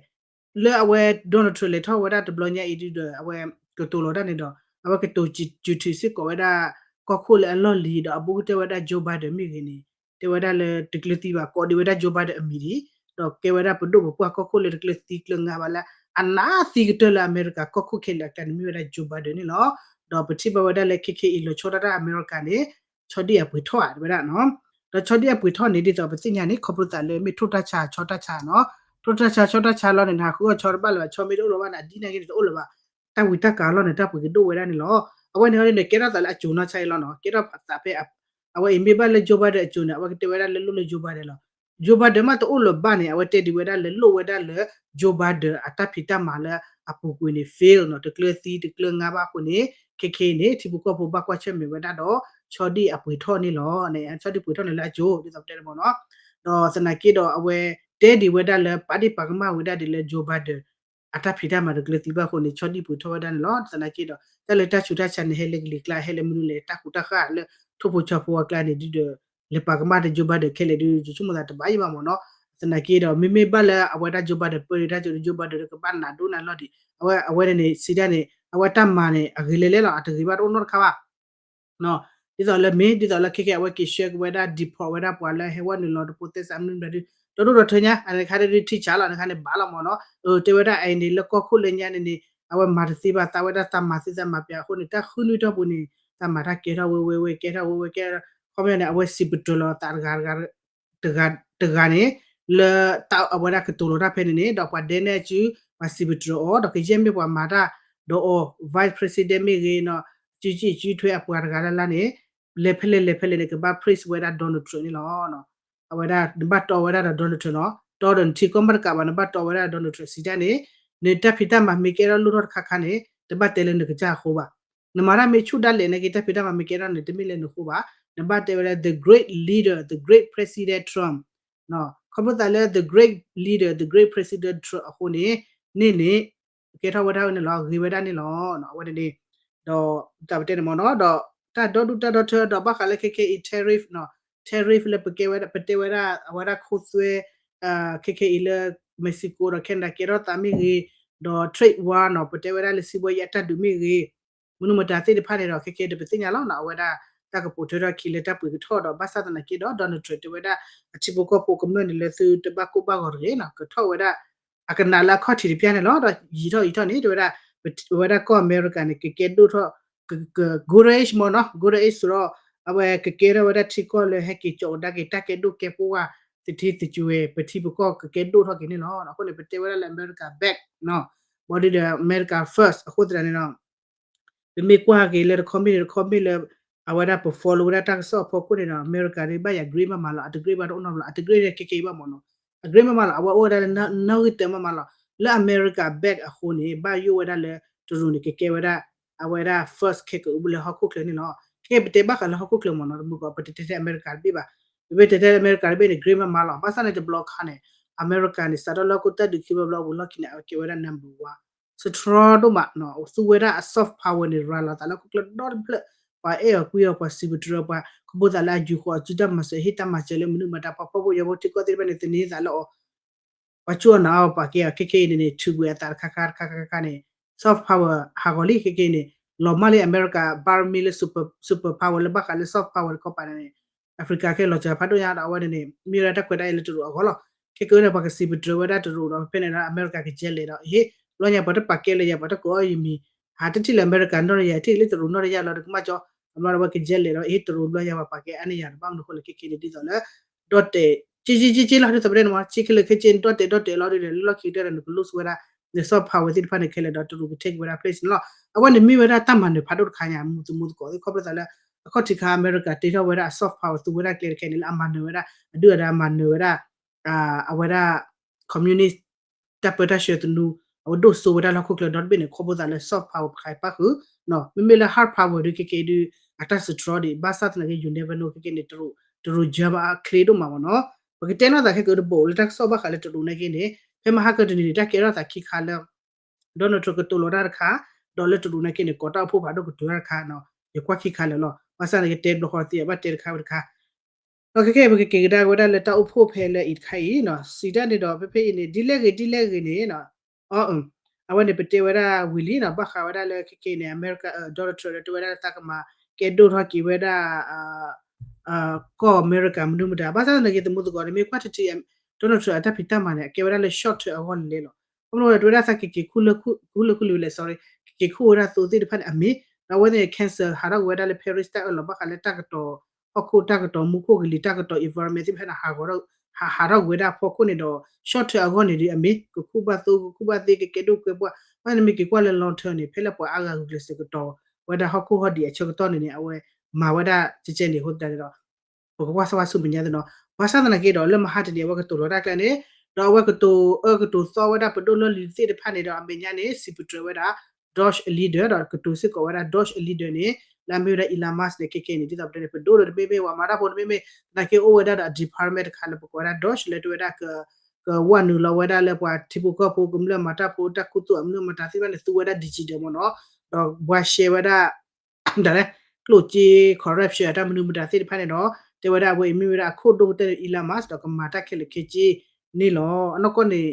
လၢအဝဲ Donald Trump လဲၤထီၣ်ဝဲဒၣ်တဘျီညါအံၤဒုဒီး အဝဲကတိၤလီၤတၢ်န့ၣ်ဒီး အဝဲကတိၤ ယူၤထံးစ့ၢ်ကီးဝဲဒၣ်ကီၢ်ခိၣ်လၢအလီၢ်လံၤ ဒီးအဘူးကတၢၢ်ဝဲဒၣ် Joe Biden မ့ၢ်ဂ့ၤန့ၣ် တဲဝဲဒၣ်လၢတကျၢၤသံဘၣ် ကိးဒံးဝဲဒၣ် Joe Biden အမံၤဒံး ဒီးကဲဝဲဒၣ်ပဒိၣ်ပပှၢ်ကီၢ်ခိၣ်လၢတကျၢၤသံကျၢၤငါဘၣ်လၢ အနးသံကတၢၢ်လၢအမဲရကၤကီၢ်ခိၣ်ခဲလၢာ်အကျါန့ၣ် မ့ၢ်ဝဲဒၣ် Joe Biden န့ၣ်လီၤ. ဒီးပထံၣ်ဘၣ်ဝဲဒၣ်လၢခဲခဲအံၤလီၤဆီဒၣ်တၢ်အမဲရကၤန့ၣ် ဆီဒံၣ်အပှ့ၤထီၣ်ဧါ တဲဝဲဒၣ် ဒီးဆီဒံၣ်အပှ့ၤထီၣ်န့ၣ် ဒ်သိးပသ့ၣ်ညါန့ၣ် ခီဖျိသးလၢမ့ၢ်ထိၣ်တၢ်ဆါဆီတၢ်ဆါနီၤ, ထိၣ်တၢ်ဆါဆီတၢ်ဆါလီၤန့ၣ် နဟးဃုအီၣ်ဆီတဘၣ်လၢၤဘၣ် ဆီမ့ၢ်တအိၣ်လၢၤဘၣ်န့ၣ် အဒ်န့ၣ်က့န့ၣ်တအိၣ်လၢၤဘၣ်, တၢ်ဝံၤတၢ်ကၤလီၤန့ၣ် တၢ်ပှ့ၤကဒိၣ်ဝဲဒၣ်န့ၣ်လီၤ. အဝဲန့ၣ်န့ၣ် ကဲထီၣ်သးလၢအစိၤနီၢ်ဆါအံၤလီၤနီၤ, ကဲထီၣ်သးဖဲ အဝဲအံၤမ့ၢ်ဘၣ်လၢ Joe Biden အစိၤန့ၣ် အဝဲကတဲဝဲဒၣ်လၢလိၣ်လၢ Joe Biden လီၤ. Joe Biden မ့ၢ်တအိၣ်လၢၤဘၣ်န့ၣ် အဝဲတဲဒံးဝဲဒၣ်လၢလိၣ်ဝဲဒၣ်လၢ Joe Biden အတၢ်ဖံးတၢ်မၤလၢအပူၤကွံာ်န့ၣ် fail နီၤ, တကျၢၤသံတကျၢၤငါဘၣ်အဃိန့ၣ် ခဲခဲအံၤန့ၣ် ထံဖိကီၢ်ဖိဘၣ်ကွၢ်ဆၢၣ်မဲာ်ဝဲဒၣ်ဒီး ဆီဒံၣ်အပှ့ၤထီၣ်န့ၣ်လီၤ. ဆီဒံၣ်ပှ့ၤထီၣ်န့ၣ်လၢအစိၤ ဒ်သိးပတဲန့ၣ်မ့ၢ်နီၤ, ဒီးသနာ်က့ဒီးအဝဲတဲဒံးဝဲဒၣ်လၢ ပာ်ဒ့ၣ်ပာ်ကမၣ်ဝဲဒၣ်ဒ်လၢ Joe Biden အတၢ်ဖံးတၢ်မၤတကျၢၤသံဘၣ်အဃိန့ၣ် ဆီဒံၣ်ပှ့ၤထီၣ်ဝဲဒၣ်န့ၣ်လီၤ. သနာ်က့ဒီး တၢ်လၢတၢ်ဆူးတၢ်ဆါန့ၣ် ဟဲလၢကလံၤကျါ ဟဲလၢမနုၤလဲၣ် တၢ်ဃူတၢ်ဃာ်လၢ ထိၣ်ဖိဆီဖိအကျါန့ၣ်ဒုဒီး လဲၤပာ်ကမၣ်ဒီး Joe Biden ခဲလၢာ်ဒု ယဆိကမိၣ်သးတဘၣ်ယံၣ်ဘၣ်မ့ၢ်နီၤ. သနာ်က့ဒီး မ့မ့ၢ်ဘၣ်လၢအဝဲဒၣ် Joe Biden ပၢဒံးတၢ်စိၤဒီး Joe Biden ဒီးကဘၣ်နးဒိၣ်နးလီၢ်ဒံး အဝဲ အဝဲန့ၣ်န့ၣ် စံးဒၣ်န့ၣ် အဝဲတၢ်မၤန့ၣ် အဂ့ၤလဲၣ်လဲၣ်လီၤ အတဂ့ၤဘၣ်တအိၣ်နီတခါဘၣ် ဒ်သိးလၢမ့ၢ် ဒ်သိးလၢခဲကဲ အဝဲက့ၤဆှၢက့ၤဝဲဒၣ် deport ဝဲဒၣ်ပှၤလၢဟဲဝဲနုာ်လီၤတဖိသဲစးမနုၤဘျီဒု ဒီဒိၣ်ဒီထၢညါ အန့ၣ်ခါဒုထံၣ်ဆါလီၤ န့ၣ်ခါန့ၣ်ဘၣ်လီၤမ့ၢ်နီၤ. တဲဝဲဒၣ်အအံၤန့ၣ် လၢကီၢ်ခိၣ်လၢညါန့ၣ်န့ၣ် အဝဲမၤတသ့ဘၣ်သးဝဲဒၣ်သးမၤသ့သးမၤပျးအဃိန့ၣ် တၢ်ဃုနွံထီၣ်ပူၤန့ၣ် သးမၤတၢ်ကဲထီၣ်ဝဲဝဲဝဲကဲထီၣ်ဝဲဝဲကဲ ခီပညီန့ၣ် အဝဲစံးပတြၢၤလီၤသးတဂၤတဂၤ တဂၤန့ၣ် လၢတၢ်အဝဲဒၣ်ကတိၤလီၤတၢ်ဖဲန့ၣ်န့ၣ် ဒီးပှၤဒဲနဲၣ်အစု ပှၤစံးပတြၢၤအီၤ ဒီးကယဲၢ်မ့ၢ်ပှၤမၤတၢ်ဒီးအီၤ vice president မ့ၢ်ဂ့ၤနီၤ စုစံၣ်စုထွဲအပှၤတဂၤလၢ်လၢ်န့ၣ် လဲၤဖဲလဲၣ်လဲၤဖဲလဲၣ်န့ၣ် ကဘၣ် praise ဝဲဒၣ် Donald Trump န့ၣ်လီၤ. အဝဲဒၣ်နဘၣ်တီဝဲဒၣ်ဒီး Donald Trump နီၤ တီဒီးနထံကီၢ်မ့ၢ်တကးဘၣ် နဘၣ်တီဝဲဒၣ် Donald Trump စံးတၢ်န့ၣ် နတၢ်ဖံးတၢ်မၤမ့ၢ်ကဲထီၣ်လိၣ်ထီၣ်တခါခါန့ၣ် တဘၣ်တဲလၢနကစၢ်အဃိဘၣ် နမၤတၢ်မ့ၢ်ဆူၣ်ဒၣ်လဲာ်န့ၣ်က့ တၢ်ဖံးတၢ်မၤမ့ၢ်ကဲထီၣ်န့ၣ် တမ့ၢ်လၢနဃိဘၣ် နဘၣ်တဲဝဲဒၣ် the great leader the great president Trump ခီဖျိသးလၢ the great leader the great president Trump အဃိန့ၣ် န့ၣ်န့ၣ် ကဲထီၣ်ဝဲဒၣ်န့ၣ်လီၤ ဂ့ၤဝဲဒၣ်န့ၣ်လီၤ အဝဲန့ၣ် ဒီးတၢ်ပတဲန့ၣ်မ့ၢ်နီၤ ဒီးတၢ်ဒီဒူၣ်တၢ်ဒီထၢဒီးဘၣ်ဃးလၢခဲခဲအံၤ tariff နီၤ tariff လၢပကဲဝဲဒၣ် ပတဲဝဲဒၣ် အဝဲဒၣ်ခိသွဲ ခဲခဲအံၤလၢ Mexico ဒီး Canada ကဲထီၣ်သးမ့ၢ်ဂ့ၤ ဒီး trade war နီၤ ပတဲဝဲဒၣ်လၢစံးဘီယံအတၢ်ဒုးမ့ၢ်ဂ့ၤ မနုၤမတၤသ့ၣ်တဖၣ်န့ၣ်ဒီး ခဲခဲဒီးပသ့ၣ်ညါလီၤနီၤ အဝဲဒၣ်တၢ်ကပိာ်ထွဲထီၣ်ခံလၢတၢ်ပှ့ၤကထီၣ်ဒီး ဘၣ်ဆၣ်သနာ်က့ဒီး Donald Trump တဲဝဲဒၣ် အထံဖိကီၢ်ဖိကမျၢၢ်န့ၣ်လၢသုတဘၣ်ကိၢ်ဘၣ်ဂီၤတဂ့ၤနီၤ ကထီၣ်ဝဲဒၣ် အကနၣ်လၢအခီၣ်ထံးတပျၢ်န့ၣ်လီၤ ဒီးယံာ်ထီၣ်ယံာ်ထီၣ်န့ၣ် တဲဝဲဒၣ် ဝဲဒၣ်ကီၢ်အမဲရကၤန့ၣ် ကကဲဒိၣ်ထီၣ် က golden age မ့ၢ်နီၤ golden age ဆိုတော့ အဝဲကကဲထီၣ်ဝဲဒၣ်ထံကီၢ်လၢဟဲက့ၤကၠီကဒါက့ၤတၢ်ကဲဒိၣ်ကဲပှၢ် သထံသကွဲ ပထံပကီၢ်ကကဲဒိၣ်ထီၣ်က့ၤန့ၣ်လီၤ. အဃိန့ၣ် ပတဲဝဲဒၣ်လၢ America back နီၤ ဘၣ်ဒီး America first အဃိသတးန့ၣ်ဒီး ပမ့ၢ်ကွၢ်က့ၤလၢတခီမ့ၢ်န့ၣ်တခီမ့ၢ်လၢ အဝဲဒၣ်ပ follow ဝဲဒၣ်တၢ်ကစီၣ်အဖီခိၣ်န့ၣ်ဒီး America န့ၣ် ဘၣ်ယၤ great မးမးလီၤ အတ great ဘၣ်တအိၣ်နီတဘျီ အတ great န့ၣ် ခဲခဲအံၤဘၣ်မ့ၢ်နီၤ အ great မးမးလီၤ အဝဲအိၣ်ဝဲဒၣ်လၢနီၣ်ဂံၢ်တၢမးမးလီၤ လၢ America back အဃိန့ၣ် ဘၣ်ယိၣ်ဝဲဒၣ်လၢ တရူးန့ၣ် ကကဲဝဲဒၣ် အဝဲဒၣ် first ခဲကအူလၢဟီၣ်ခိၣ်ချၢန့ၣ်လီၤ. ခဲပတဲဘၣ်ဃးလၢဟီၣ်ခိၣ်ချၢမ့ၢ်နီၤ တမူကီး ပတတဲထဲ America တဘ့ၣ်ဘၣ် ပမ့ၢ်တဲထဲ America တဘ့ၣ်န့ၣ် great မးမးလီၤ ဘၣ်ဆၣ်န့ၣ်တဘျီခါန့ၣ် America န့ၣ် စးထီၣ်လၢဟီၣ်ခိၣ်တၢ်ဒုးခံဘျီဘျီအပူၤလီၢ်ခံန့ၣ် အဝဲကဲဝဲဒၣ် number one strong ဒိၣ်မး သူဝဲဒၣ်အ soft power န့ၣ် ရၤလီၤသးလၢဟီၣ်ခိၣ်ချၢဒီတဖျၢၣ် ပှၤအဲၣ်အီၤကွံအီၤ ပှၤစံးပတြၢၤပှၤ ခီဖျိသးလၢအယူၤဃီၤအစုတၢ်မၤစၢၤ ဟ့ၣ်တၢ်မၤစၢၤလၢမနုၤမတၤ ပှၤဖှီၣ်ဖိယာ်ဖိထံကီၢ်သ့ၣ်တဖၣ်န့ၣ် သန့ၤသးလၢအီၤ ပှၤကၠိအီၤနာ်အီၤ ပှၤကဲအီၤ ခဲခဲအံၤန့ၣ်န့ၣ် ထုးကွံာ်အသးတခါခါတခါခါခါန့ၣ် soft power ဟးဂီၤလံခဲက့န့ၣ် လီၤမၢ်လံအမဲရကၤ ဘၣ်မ့ၢ်လၢ super super power လၢဘၣ်ဃးလၢ soft power တခီပၤန့ၣ် Africa ခဲလီၤစှၤဖးဒိၣ်ညါဒီးအဝဲန့ၣ်န့ၣ် မ့ၢ်ဝဲဒၣ်တၢ်ခွဲးတၢ်ယာ်လၢတရူးအဂီၢ်လီၤ. ခဲက့န့ၣ် ပှၤကစံးပတြၢၤဝဲဒၣ်တရူးဒီး ဖဲန့ၣ်ဒီးအမဲရကၤကယဲလဲၣ်ဒီး ဟ့ၣ် လီၤညါပှၤတပာ်ကဲလၢယၤ ပှၤတကိးအီၤယမံၤ ဟးတထံၣ်လၢအမဲရကၤနီၢ်တယၤ ထံၣ်လၢတရူးနီၢ်တယၤလီၤ တကမၣ်ကၠီ အဘျီဒီးအဝဲကယဲလဲၣ်ဒီး ဟ့ၣ်တရူးဘျီညါပှၤပာ်ကဲအါန့ၢ်ယၤဒီး ဘၣ်မနုၤအဃိလဲၣ်ခဲက့န့ၣ် ဒ်သိးလၢ ဒီၣ်တဲာ် က့က့က့က့လီၤ ဒ်သိးပတဲန့ၣ်မ့ၢ် က့ခဲလၢာ်ခဲက့န့ၣ် ဒီၣ်တဲာ်ဒီၣ်တဲာ်လီၤဒ်ဒီး လၢလီၢ်ခံကတၢၢ်ဒီး နက lose ဝဲဒၣ် န soft power သ့ၣ်တဖၣ်န့ၣ် ခဲလၢာ်ဒီးတရူးက take ဝဲဒၣ် place န့ၣ်လီၤ. အဝဲန့ၣ်မ့ၢ်ဝဲဒၣ်တၢ်မၤနၢၤဖးဒိၣ်တခါညါ မူသမူသကိးသ့ၣ် ခီဖျိသးလၢ အခီၣ်ထံးခါအမဲရကၤတ့ထီၣ်ဝဲဒၣ်အ soft power သူဝဲဒၣ်ကျဲတခဲန့ၣ် လၢအမၤနၢၤဝဲဒၣ် အဒုၣ်အဒါမၤနၢၤဝဲဒၣ် အဝဲဒၣ် communist တၢ်ပၢတၢ်ဆှၢသနူ အဝဲဒိၣ်စိဝဲဒၣ်လၢဟီၣ်ခိၣ်ချၢဒီတဘ့ၣ်န့ၣ် ခီဖျိသးလၢ soft power ပခးပၣ်ဃုာ် မ့မ့ၢ်လၢ hard power ဒုးခဲက့ဒုး အတၢ်စထြီဒံး ဘၣ်ဆၣ်သနာ်က့ you never know ခဲက့န့ၣ် တရူး တရူး German အချ့ဒိၣ်မးမ့ၢ်နီၤ. ပကတဲနီၢ်သးခဲက့တဘိးလၢတၢ်ကစီၣ်ဘၣ်ဃးလၢတရူးနာ်က့န့ၣ် ဖဲမဟါကတနံၤန့ၣ် တၢ်ကဲထီၣ်သးခံခါလၢ Donald Trump ကတိၤလီၤတၢ်တခါ ဒီးလၢတရူးနာ်က့န့ၣ် ကိးတၢ်အိၣ်ဖှိၣ်ဖးဒိၣ်ကတုၤတၢ်တခါနီၤ ယကွၢ်ခံခါလၢာ်လီၤ. ဘၣ်ဆၣ်န့ၣ် ယတဲဘျီဃီသ့ ဘၣ်တဲတခါဝဲတခါ ဒီးခဲကဲ ပကက့ၤကဒါက့ၤဝဲဒၣ်လၢတၢ်အိၣ်ဖှိၣ်ဖဲလၢအံၤတခါအံၤနီၤ စံးတၢ်န့ၣ်ဒီး ဖဲဖဲအံၤန့ၣ် ဒ်လဲၣ်ဂ့ၤဒ်လဲၣ်ဂ့ၤန့ၣ် အ အဝဲန့ၣ် ပတဲဝဲဒၣ်ဝံၤလံနီၤ ဘၣ်ဃးဝဲဒၣ်လၢခဲက့န့ၣ် အမဲရကၤ Donald Trump ဒီးတဲဝဲဒၣ်လၢသးကမၤကဲဒိၣ်ထီၣ်က့ၤဝဲဒၣ် ကီၢ်အမဲရကၤမနုၤမတၤ ဘၣ်ဆၣ်သနာ်က့ သမူသကိးန့ၣ် မ့ၢ်ကွၢ်ထံထံ Donald Trump အတၢ်ဖံးတၢ်မၤန့ၣ် အကဲဝဲဒၣ်လၢ short term အဂီၢ်လံလီၤ. ခီဖျိတဲဝဲဒၣ်သးကက့ၤခူ ခူလၢခူလၢဝဲလဲၣ် sorry ကက့ၤခူဝဲဒၣ်သိသ့ၣ်တဖၣ်န့ၣ် အမ့ၢ် ဒီးအဝဲသ့ၣ်န့ၣ် cancel ဟးထီၣ်ကွံာ်ဝဲဒၣ်လၢ Paris တၢ်အၢၣ်လီၤဘၣ်ဃးလၢတၢ်ကတီၤ ဟီၣ်ခိၣ်တၢ်ကတီၤမူခိၣ်ကလံၤ တၢ်ကတီၤ environment သ့ၣ်တဖၣ်န့ၣ် ဟးထီၣ်ကွံာ်ဝဲဒၣ်ဖီခိၣ်န့ၣ်ဒီး short term အဂီၢ်န့ၣ်ဒီး အမ့ၢ် ကခူဘၣ်သိ ကခူဘၣ်သ့ ကကဲဒိၣ်ကဲပှၢ် ဘၣ်န့ၣ်မ့ၢ်က့ၤကွၢ်လၢ long term န့ၣ် ဖဲလၢပှၤအါဂၤဂုာ်ကျဲးစၢးကတီၤဝဲဒၣ်ဟီၣ်ခိၣ်ဟီၣ်ဒံးအဆၢကတီၢ်န့ၣ်န့ၣ် အဝဲမၤဝဲဒၣ်ကဲကဲန့ၣ်အဃိသတးန့ၣ်ဒီး ပကကွၢ်စၢၤဝဲဆူမဲာ်ညါသ့နီၤ. ဘၣ်ဆၣ်သနာ်က့ဒီး လၢမဟါတနံၤ အဝဲကတိၤလီၤတၢ်ကျဲန့ၣ် ဒီးအဝဲကတိၤအၢကတိၤသီဝဲဒၣ်ပဒိၣ်လီၢ်လံၤသ့ၣ်တဖၣ်န့ၣ်ဒီး အမဲာ်ညါန့ၣ် စံးပတြၢၤဝဲဒၣ် Doge အ leader ဒီးကတိၤစ့ၢ်ကီးဝဲဒၣ် Doge အ leader န့ၣ် လၢအမ့ၢ်ဝဲဒၣ် Elon Musk န့ၣ် ခဲကဲန့ၣ် ဒ်သိးပတဲန့ၣ် ပဒိၣ်ဒီးတမ့မ့ၢ် ပှၤမၤတၢ်ဖိတမ့မ့ၢ် သနာ်က့အိၣ်ဝဲဒၣ်ဒီးအ department တခါလၢပကိးဝဲဒၣ် Doge လၢတဝဲဒၣ် ကဝဲနုာ်လီၤဝဲဒၣ်လၢပှၤထံဖိကီၢ်ဖိကမျၢၢ်မၤတၢ်ဖိတၢ်ခူသူၣ်အမနုၤမတၤသ့ၣ်တဖၣ်န့ၣ် သူဝဲဒၣ် digital မ့ၢ်နီၤ ဒီးဘှါရှဲဝဲဒၣ် ဒ်လဲၣ် ကျိၣ်စ့ corruption အတၢ်မနုၤမတၤသ့ၣ်တဖၣ်န့ၣ်ဒီး တဲဝဲဒၣ်အဝဲအံၤမ့ၢ်ဝဲဒၣ်အခိၣ်ဒိၣ်ကတၢၢ်န့ၣ် Elon Musk ဒီးကမၤတၢ်ခဲလၢာ်ခဲဆ့န့ၣ်လီၤ. အနီၢ်ကီၢ်န့ၣ်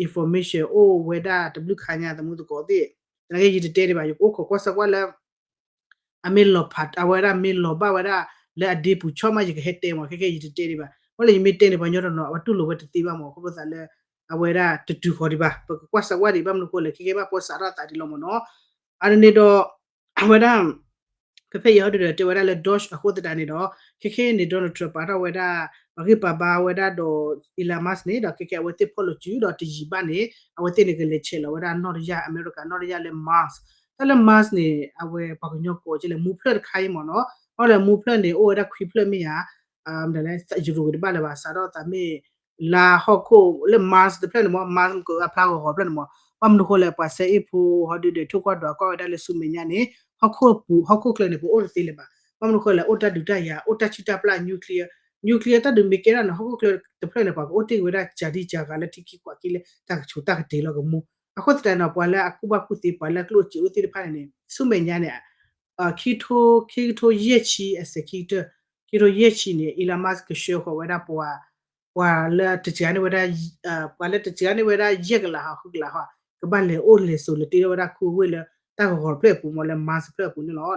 information အိၣ်ဝဲဒၣ်တဘျုးခါညါသမူသကိးသ့ၣ် သနာ်က့ယတတဲဒံးဘၣ် ယကအိၣ်ခိးကွၢ်စၢၤကွၢ်လၢ အမ့ၢ်လီၤဖး အဝဲဒၣ်မ့ၢ်လီၤဘၣ်ဝဲဒၣ် လၢအဒ့ပူၤဆီမး ယကဟဲတဲမး ခဲကဲယတတဲဒံးဘၣ် ဝဲလၢယမ့ၢ်တဲန့ၣ် ပှၤကညီတနီၤ အဝဲတူၢ်လိာ်ဝဲတသ့ဘၣ်မး ခီဖျိသးလၢ အဝဲဒၣ်တတုၤဃီၤဒံးဘၣ် ပကကွၢ်စၢၤကွၢ်ဒံး ဘၣ်မနုၤအဃိလဲၣ် ခဲကဲဘၣ်ပီစးထီၣ်သးဒံးလီၤမ့ၢ်နီၤ အန့ၣ်ဒီး အဝဲဒၣ် ဖဲဖဲယဟီဒုဒီးတဲဝဲဒၣ်လၢ Doge အဃိသတးန့ၣ်ဒီး ခဲခဲန့ၣ် Donald Trump ပာ်ထီၣ်ဝဲဒၣ် ပှၤဂံၢ်ပှၤဘါဝဲဒၣ်ဒီး Elon Musk န့ၣ်ဒီး ခဲခဲအဝဲသ့ၣ်ဖီၣ်လိာ်စုဒီးတယံာ်ဘၣ်န့ၣ် အဝဲသ့ၣ်န့ၣ်ကလဲၤဆဲးလီၤဝဲဒၣ်နီၢ်တယၢ် အမဲရကၤနီၢ်တယၢ်လၢ Mars တၢ်လၢ Mars န့ၣ် အဝဲပှၤကညီကိးက့ၤလၢမူဖျၢၣ်တခါအံၤမ့ၢ်နီၤ အီၤလၢမူဖျၢၣ်န့ၣ် အိၣ်ဝဲဒၣ်ခွံဖျၢၣ်မ့ၢ်ဧါ မတၤလဲၣ် ယရူၤက့ၤတဘၣ်လၢၤဘၣ် စးထီၣ်သးမ့ၢ် လါဟီၣ်ခိၣ်လၢ Mars တဖျၢၣ်န့ၣ်မ့ၢ် Mars ကအၢအဖျါဂီၤဂီၤဖျၢၣ်န့ၣ်မ့ၢ် ဘၣ်မနုၤဃိလဲၣ် ပှၤစဲအ့ၣ်ဖိဟီဒုဒီး ထိၣ်ကွၢ်ဒွးကွၢ်ဝဲဒၣ်လၢဆူမဲာ်ညါန့ၣ် ဟီၣ်ခိၣ်ပူၤ ဟီၣ်ခိၣ်ချၢန့ၣ် ပအိၣ်တသ့လၢၤဘၣ် ဘၣ်မနုၤဃိလဲၣ် အိၣ်တၢ်ဒုးတၢ်ယၤ အိၣ်တၢ်ဆူၣ်တၢ်ပျၢ် nuclear nuclear တၢ်ဒုးမ့ၢ်ကဲထီၣ်န့ၣ် ဟီၣ်ခိၣ်ချၢတဖျၢၣ်န့ၣ် ပှၤကအိၣ်တ့ၢ်က့ၤဝဲဒၣ် ကၢ်ဒံကၢ်ဂၤလၢထံခံကွၢ်ခံလၢ တၢ်ကဆိးတၢ်ကတ့ၤလီၤကမူ အဃိသတးန့ၣ် ပှၤလၢအကူၣ်ဘၣ်ကူၣ်သ့ ပှၤလၢကျိၣ်စ့အိၣ်သ့ၣ်တဖၣ်န့ၣ်န့ၣ် ဆူမဲာ်ညါန့ၣ် ခံကထိ ခံကထိယဲၢ်ဆံ အစဲးခံကတၢၢ် ခံကထိယဲၢ်ဆံန့ၣ် Elon Musk ကဆှၢဃီၤဝဲဒၣ်ပှၤ ပှၤလၢတစှၤန့ၢ်ဝဲဒၣ် ပှၤလၢတစှၤန့ၢ်ဝဲဒၣ်ယဲၢ်ကလးဟီ ဃုကလးဟီ ကဘၣ်လဲၤအိၣ်လဲၤဆိးလဲၤတ့ထီၣ်ဝဲဒၣ်ခူအဝ့ၢ်လၢ တၢ်ဂီၤဂီၤတဖျၢၣ်အပူၤမ့ၢ်လၢ Mars တဖျၢၣ်အပူၤန့ၣ်လီၤ.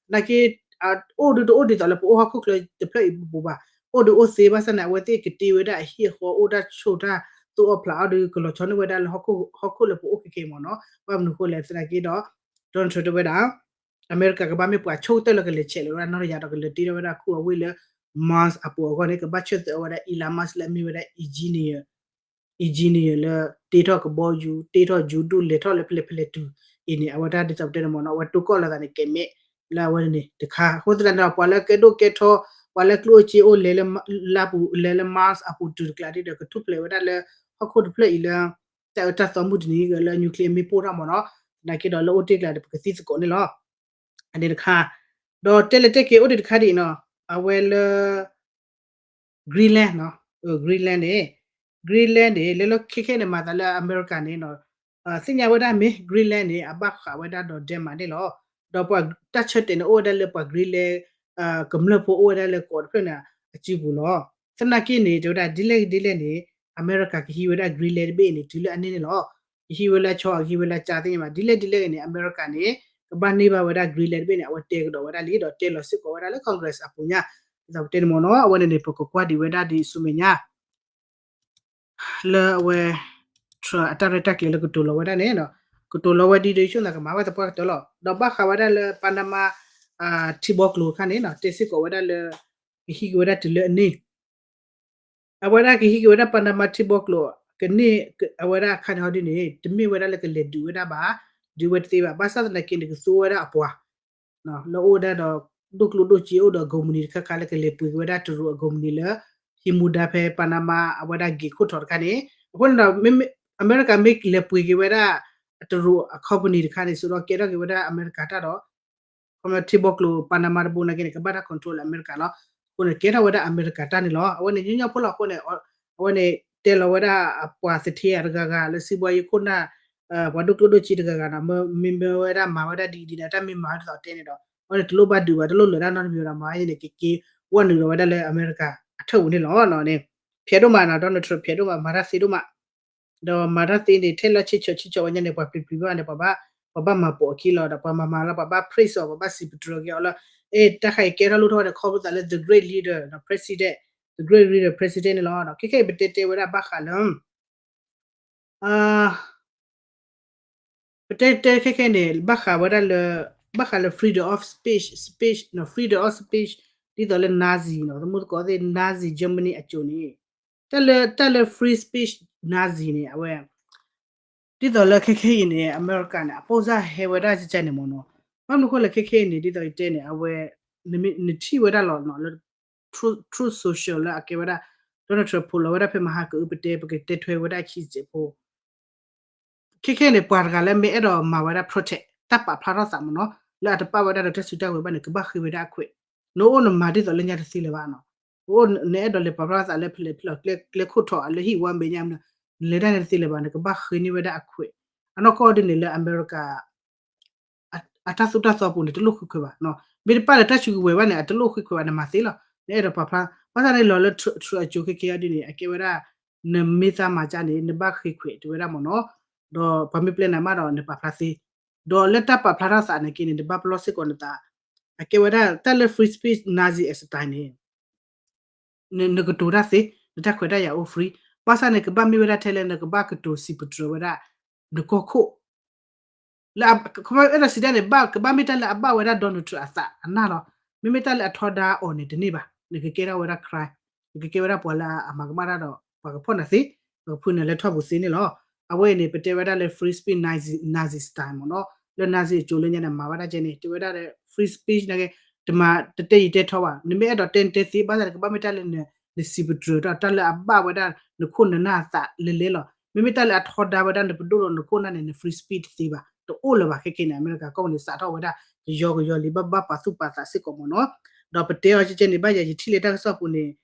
သနာ်က့ အိၣ်ဒုးတအိၣ်ဒ်သိးလၢပအိၣ်ဟီၣ်ခိၣ်ချၢတဖျၢၣ်အံၤပူၤဘၣ် အိၣ်ဒုးအိၣ်သ့ဘၣ်ဆၣ်န့ၣ် အဝဲသ့ၣ်ကတ့ဝဲဒၣ်အဟံၣ်အဃီ အိၣ်တၢ်ဆိၣ်တၢ်သူၣ်အီၣ်ဖျးအီၣ်ဒုး ကလီၤဆီန့ၢ်ဝဲဒၣ်လၢ ဟီၣ်ခိၣ်လၢပအိၣ်ခဲခဲအံၤမ့ၢ်နီၤ ဘၣ်မနုၤဃိလဲၣ်သနာ်က့ဒီး Donald Trump တဲဝဲဒၣ် အမဲရကၤကဘၣ်မ့ၢ်ပှၤဆိကတၢၢ်လၢကလဲၤဆဲးလီၤဝဲဒၣ်နီၢ်တယၤဒီးကလဲၤတ့ထီၣ်ဝဲဒၣ်ခူအဝ့ၢ်လၢ Mars အပူၤအဂီၢ်န့ၣ် ကဘၣ်ဆၢသၢအီၤဝဲဒၣ် Elon Musk လၢအမ့ၢ်ဝဲဒၣ် engineer engineer လၢတ့ထီၣ်ကဘီယူၤ တ့ထီၣ်ယူၤဒိၣ်လဲၤထီၣ်လၢဖဲလဲၣ်ဖဲလဲၣ်တုၤအံၤန့ၣ် အဝဲတၢ်ဒ်သိးပတဲန့ၣ်မ့ၢ်နီၤ အဝဲတိၢ်ကီၢ်လီၤသးန့ၣ် ကဲမဲာ်လၢအဝဲန့ၣ်တခါ အဃိသတးန့ၣ်ဒီး ပှၤလၢကဲဒိၣ်ကဲထီ ပှၤလၢကျိၣ်စ့အိၣ်လဲၤလၢ လါပူၤ လဲၤလၢ Mars အပူၤတုၤတကျါဒ်ဒီး ကထူၣ်ဖျဲးဝဲဒၣ်လၢ ဟီၣ်ခိၣ်တဖျၢၣ်အံၤလၢ တၢ်အၢတၢ်သီမုၢ်တနံၤဂ့ၤလၢ nuclear မ့ၢ်ပိၢ်ထီၣ်မ့ၢ်နီၤ သနာ်က့ဒီးလၢအိၣ်တ့ၢ်ကျါဒီး ပကသံသကိးန့ၣ်လီၤ. အန့ၣ်တခါ ဒီးတဲလဲၤတဲက့ၤအိၣ်ဒံးတခါဒ်အံၤနီၤ အဝဲလၢ Greenland နီၤ Greenland န့ၣ် Greenland န့ၣ် လၢလၢခဲခဲန့ၣ် မၤသးလၢအမဲရကၤန့ၣ်နီၤ သ့ၣ်ညါဝဲဒၣ်မ့ၢ် Greenland န့ၣ် အဘၣ်ဃးဝဲဒၣ်ဒီး Denmark န့ၣ်လီၤ. ဒီးပှၤတၢ်ဆၢတဲာ်န့ၣ် အိၣ်ဝဲဒၣ်လၢပှၤ Greenland ကမျၢၢ်ဖိအိၣ်ဝဲဒၣ်လၢကီးတဖျၢၣ်န့ၣ် အစုပူၤလီၤ. သနာ်က့န့ၣ် တဲဝဲဒၣ်ဒ်လဲၣ်ဒ်လဲၣ်န့ၣ် အမဲရကၤကဟံးဝဲဒၣ် Greenland တဘ့ၣ်အံၤန့ၣ် တုၤလၢအန့ၣ်န့ၣ်လီၤ. ကဟံးဝဲလၢအဆီ ကဟံးဝဲလၢအကၢသ့ၣ်ညါဘၣ်. ဒ်လဲၣ်ဒ်လဲၣ်ဂ့ၤန့ၣ် အမဲရကၤန့ၣ် ကဘၣ်န့ၢ်ဘၣ်ဝဲဒၣ် green light တဘ့ၣ်န့ၣ် အဝဲတဲကဒီးဝဲဒၣ်လံ ဒီးတဲလီၤစ့ၢ်ကီးဝဲဒၣ်လၢ Congress အပူၤညါ ဒ်သိးပတဲန့ၣ်မ့ၢ်နီၤ အဝဲန့ၣ်န့ၣ် ပကကွၢ်ဒံးဝဲဒၣ်ဒ်ဆူမဲာ်ညါ လၢအဝဲ Trump အတၢ်ရဲၣ်တၢ်ကျဲၤလၢကတိၤလီၤဝဲဒၣ်န့ၣ်ဒီး ကတိၤလီၤဝဲဒ်ဒီး ယဆိကမိၣ်သးကမၤဝဲသပှၢ်ကတၢၢ်လီၤ. ဒီးဘၣ်ဃးဝဲဒၣ်လၢ Panama ထံဘီကျိၤအခါန့ၣ် တဲစ့ၢ်ကီးဝဲဒၣ်လၢ ကဟံးက့ၤဝဲဒၣ်တုၤလၢအန့ၢ် အဝဲဒၣ်ကဟံးက့ၤဝဲဒၣ် Panama ထံဘီကျိၤ ကန့ၢ် အဝဲဒၣ်အခါန့ၣ်ဟီဒ်န့ၣ် တမ့ၢ်ဝဲဒၣ်လၢကလဲၤဒုးဝဲဒၣ်ဘၣ်, ဒုးဝဲတသ့ဘၣ်. ဘၣ်ဆၣ်သနာ်က့န့ၣ် ကသူဝဲဒၣ်အပှၤ လၢအိၣ်ဝဲဒၣ်ဒီး ဒိၣ်ကျိၣ်ဒိၣ်စ့အိၣ်ဒီးအကိးမုၢ်နံၤတခါခါလၢကလဲၤပှ့ၤက့ၤဝဲဒၣ်တရူးအကိးမုၢ်နံၤလၢ ဟံးမူဒါဖဲ Panama အဝဲဒၣ်ဂ့ၢ်ခိၣ်ထီၣ်တခါန့ၣ် အဃိန့ၣ်ဒီး အမဲရကၤမ့ၢ်လဲၤပှ့ၤက့ၤဝဲဒၣ် တရူးအ company တခါန့ၣ် စိဒီးကဲထီၣ်က့ၤဝဲဒၣ်အမဲရကၤတၢ်ဒီး ခီမ့ၢ်ထံဘီကျိၤ Panama တဘိနာ်က့န့ၣ် ကဘၣ်တၢ် control လၢအမဲရကၤလီၤ. အဃိန့ၣ် ကဲထီၣ်ဝဲဒၣ်အမဲရကၤတၢ်န့ၣ်လီၤ. အဝဲန့ၣ်ညီညီဖိလီၤအဃိန့ၣ် အဝဲန့ၣ် တဲလီၤဝဲဒၣ်အပှၤသထ့အတဂၤဂၤလၢစံးဘှီယိခိၣ်နၢ် ပှၤဒိၣ်ကျိၣ်ဒိၣ်စ့တဂၤဂၤဒီး မ့မ့ၢ်ဝဲဒၣ်မၤဝဲဒၣ်ဒ်အံၤဒ်န့ၣ် တၢ်မ့ၢ်မၤဝဲဒ်သိးတဲန့ၣ်ဒီး အဝဲန့ၣ်တလိၣ်ဘၣ်ဒုးဘၣ် တလိၣ်လၢာ်တၢ်နီတမံၤဒီး မၤဝဲန့ၣ် ကက့ၤဝဲနုာ်လီၤဝဲဒၣ်လၢအမဲရကၤအထၢၣ်ပူၤန့ၣ်လီၤ. ဖျဲးဒိၣ်မးနီၤ Donald Trump ဖျဲးဒိၣ်မး မၤတၢ်သ့ဒိၣ်မး ဒီးမၤတၢ်သ့န့ၣ် ထဲလၢဆံးဆၢဆံးဆၢဝဲညါန့ၣ် ပှၤပျံၤပျံၤဘၣ်န့ၣ် ပှၤဘၣ် ပှၤဘၣ်မၤပိာ်အခံလီၤ ဒီးပှၤမၤမၤလီၤ ပှၤဘၣ် praise အီၤ ပှၤဘၣ်စံးပတြၢၤက့ၤအီၤလၢ အဲ တၢ်ခါအံၤကဲထီၣ်လိၣ်ထီၣ်ဝဲဒီး ခီဖျိသးလၢ the great leader ဒီး president, the great leader president န့ၣ်လီၤ. ခဲခဲအံၤပတဲတဲဝဲဒၣ်ဘၣ်ဃးလၢ ပတဲတဲခဲခဲန့ၣ် ဘၣ်ဃးဝဲဒၣ်လၢ ဘၣ်ဃးလၢ freedom of speech, speech နီၤ freedom of speech ဒ်သိးလၢ Nazi နီၤ သမူသကိးသ့ၣ် Nazi Germany အစိၤန့ၣ် တၢ်လၢ တၢ်လၢ free speech Nazi န့ၣ် အဝဲ ဒ်သိးလၢခဲခဲအံၤန့ၣ် အမဲရကၤန့ၣ် အပိၢ်စၢ်ဟဲဝဲဒၣ်ကကန့ၣ်မ့ၢ်နီၤ ဘၣ်မနုၤဃိလဲၣ်ခဲခဲအံၤန့ၣ် ဒ်သိးယတဲန့ၣ် အဝဲ နထံၣ်ဝဲဒၣ်လီၤနီၤ လၢ Truth Social လၢအကဲဝဲဒၣ် Donald Trump ဖိးလီၤဝဲဒၣ်ဖဲမဟါကအုပတဲ ပကတဲထွဲဝဲဒၣ်ခံစဲးဖိ ခဲခဲန့ၣ် ပှၤတဂၤလၢမ့ၢ်အဲၣ်ဒိးမၤဝဲဒၣ် protect တၢ်ပာ်ဖျါထီၣ်သးမ့ၢ်နီၤ လၢအတပာ်ဝဲဒၣ်ဒီးတၢ်စုတၢ်ဝဲၤဘၣ်န့ၣ် ကဘၣ်ဃ့ဝဲဒၣ်အခွဲး နအိၣ်နမၤဒ်သိးလၢညါတသ့လၢၤဘၣ်နီၤ နအိၣ်နအဲၣ်ဒိးလဲၤပာ်ဖျါထီၣ်သးလၢဖဲလဲၣ်ဖဲလဲၣ် ကျဲခိၣ်ထီၣ်လၢဟံၣ်ဝါမဲာ်ညါမ့ၢ်နီၤ နလဲၤတၢ်န့ၣ်တသ့လၢၤဘၣ် နကဘၣ်ဃ့န့ၢ်ဝဲဒၣ်အခွဲး အနီၢ်ကီၢ်ဒ်န့ၣ်လၢအမဲရကၤ အတၢ်သိၣ်တၢ်သီပူၤန့ၣ် တလိၣ်ဃ့ခွဲးဘၣ်နီၤ မ့ၢ်တပာ်လၢတၢ်စုကဝဲၤဘၣ်န့ၣ် အတလိၣ်ဃ့ခွဲးဘၣ် နမၤသ့လီၤ နအဲၣ်ဒိးပာ်ဖျါ ဘၣ်ဆၣ်န့ၣ်လီၤလၢ Trump အစိၤခဲခဲအံၤဒ်န့ၣ် အကဲဝဲဒၣ် နမ့ၢ်သးမၤကၢ်န့ၣ် နဘၣ်ဃ့ခွဲးတဝဲဒၣ်မ့ၢ်နီၤ ဒီးပှၤမ့ၢ်ပျဲနၤမးဒီးနပာ်ဖျါသ့ ဒီးလၢတၢ်ပာ်ဖျါထီၣ်သးနာ်က့န့ၣ် နဘၣ်ပလီၢ်စ့ၢ်ကီးနသး အကဲဝဲဒၣ်တၢ်လၢ free speech Nazi style န့ၣ် နကတိၤတၢ်သ့ နတၢ်ခွဲးတၢ်ယာ်အိၣ် free ဘၣ်ဆၣ်န့ၣ် ကဘၣ်မ့ၢ်ဝဲဒၣ်ထဲလဲၣ် နကဘၣ်ကတိၤစံးပတြၢၤဝဲဒၣ် နကီၢ်ခိၣ် လၢ ခီဖျိအဲၣ်ဒိးစံးဒ်န့ၣ် ဘၣ် ကဘၣ်မ့ၢ်တၢ်လၢအဘၣ်ဝဲဒၣ် Donald Trump အသးအနၢ်လီၤ. မ့မ့ၢ်တၢ်လၢအထီဒါအီၤန့ၣ် တန့ၢ်ဘၣ်. နကကဲထီၣ်ဝဲဒၣ် crime, နကကဲဝဲဒၣ်ပှၤလၢအမၤကမၣ်တၢ်ဒီး ပှၤကဖီၣ်နၤသ့, ပကဖုနၤလၢထီၣ်ပူၤသ့န့ၣ်လီၤ. အဝဲအံၤန့ၣ် ပတဲဝဲဒၣ်လၢ free speech Nazi, Nazi style မ့ၢ်နီၤ. လၢ Nazi အစိၤလၢညါန့ၣ် မၤဝဲဒၣ်ကဲန့ၣ် တဲဝဲဒၣ်လၢ free speech န့ၣ်က့ တမၤတတဲယံၤတဲထီဘၣ်. နမ့ၢ်အဲၣ်ဒိးတဲနတဲသ့ ဘၣ်ဆၣ်န့ၣ် ကဘၣ်မ့ၢ်တၢ်လၢန နစံးပတြၢၤတၢ် တၢ်လၢအဘၣ်ဝဲဒၣ်နခိၣ်နနၢ်အသးလဲၤလဲၤလီၤ. မ့မ့ၢ်တၢ်လၢအထီဒါဝဲဒၣ်နပဒိၣ်ဒီးနခိၣ်နနၢ်န့ၣ် န free speech တသ့ဘၣ်, တအိၣ်လၢၤဘၣ်. ခဲကနံၣ်န့ၣ် အမဲရကၤကီၢ်ပူၤန့ၣ် စးထီၣ်ဝဲဒၣ်ကယီကယီလံ ဘၣ်ဘၣ်ပာ်သူၣ်ပာ်သးစ့ၢ်ကီးမ့ၢ်နီၤ. ဒီးပတဲအီၤကဲကဲန့ၣ် ဘၣ်ယၤယထံၣ်လၢတၢ်ကစီၣ်ပူၤန့ၣ်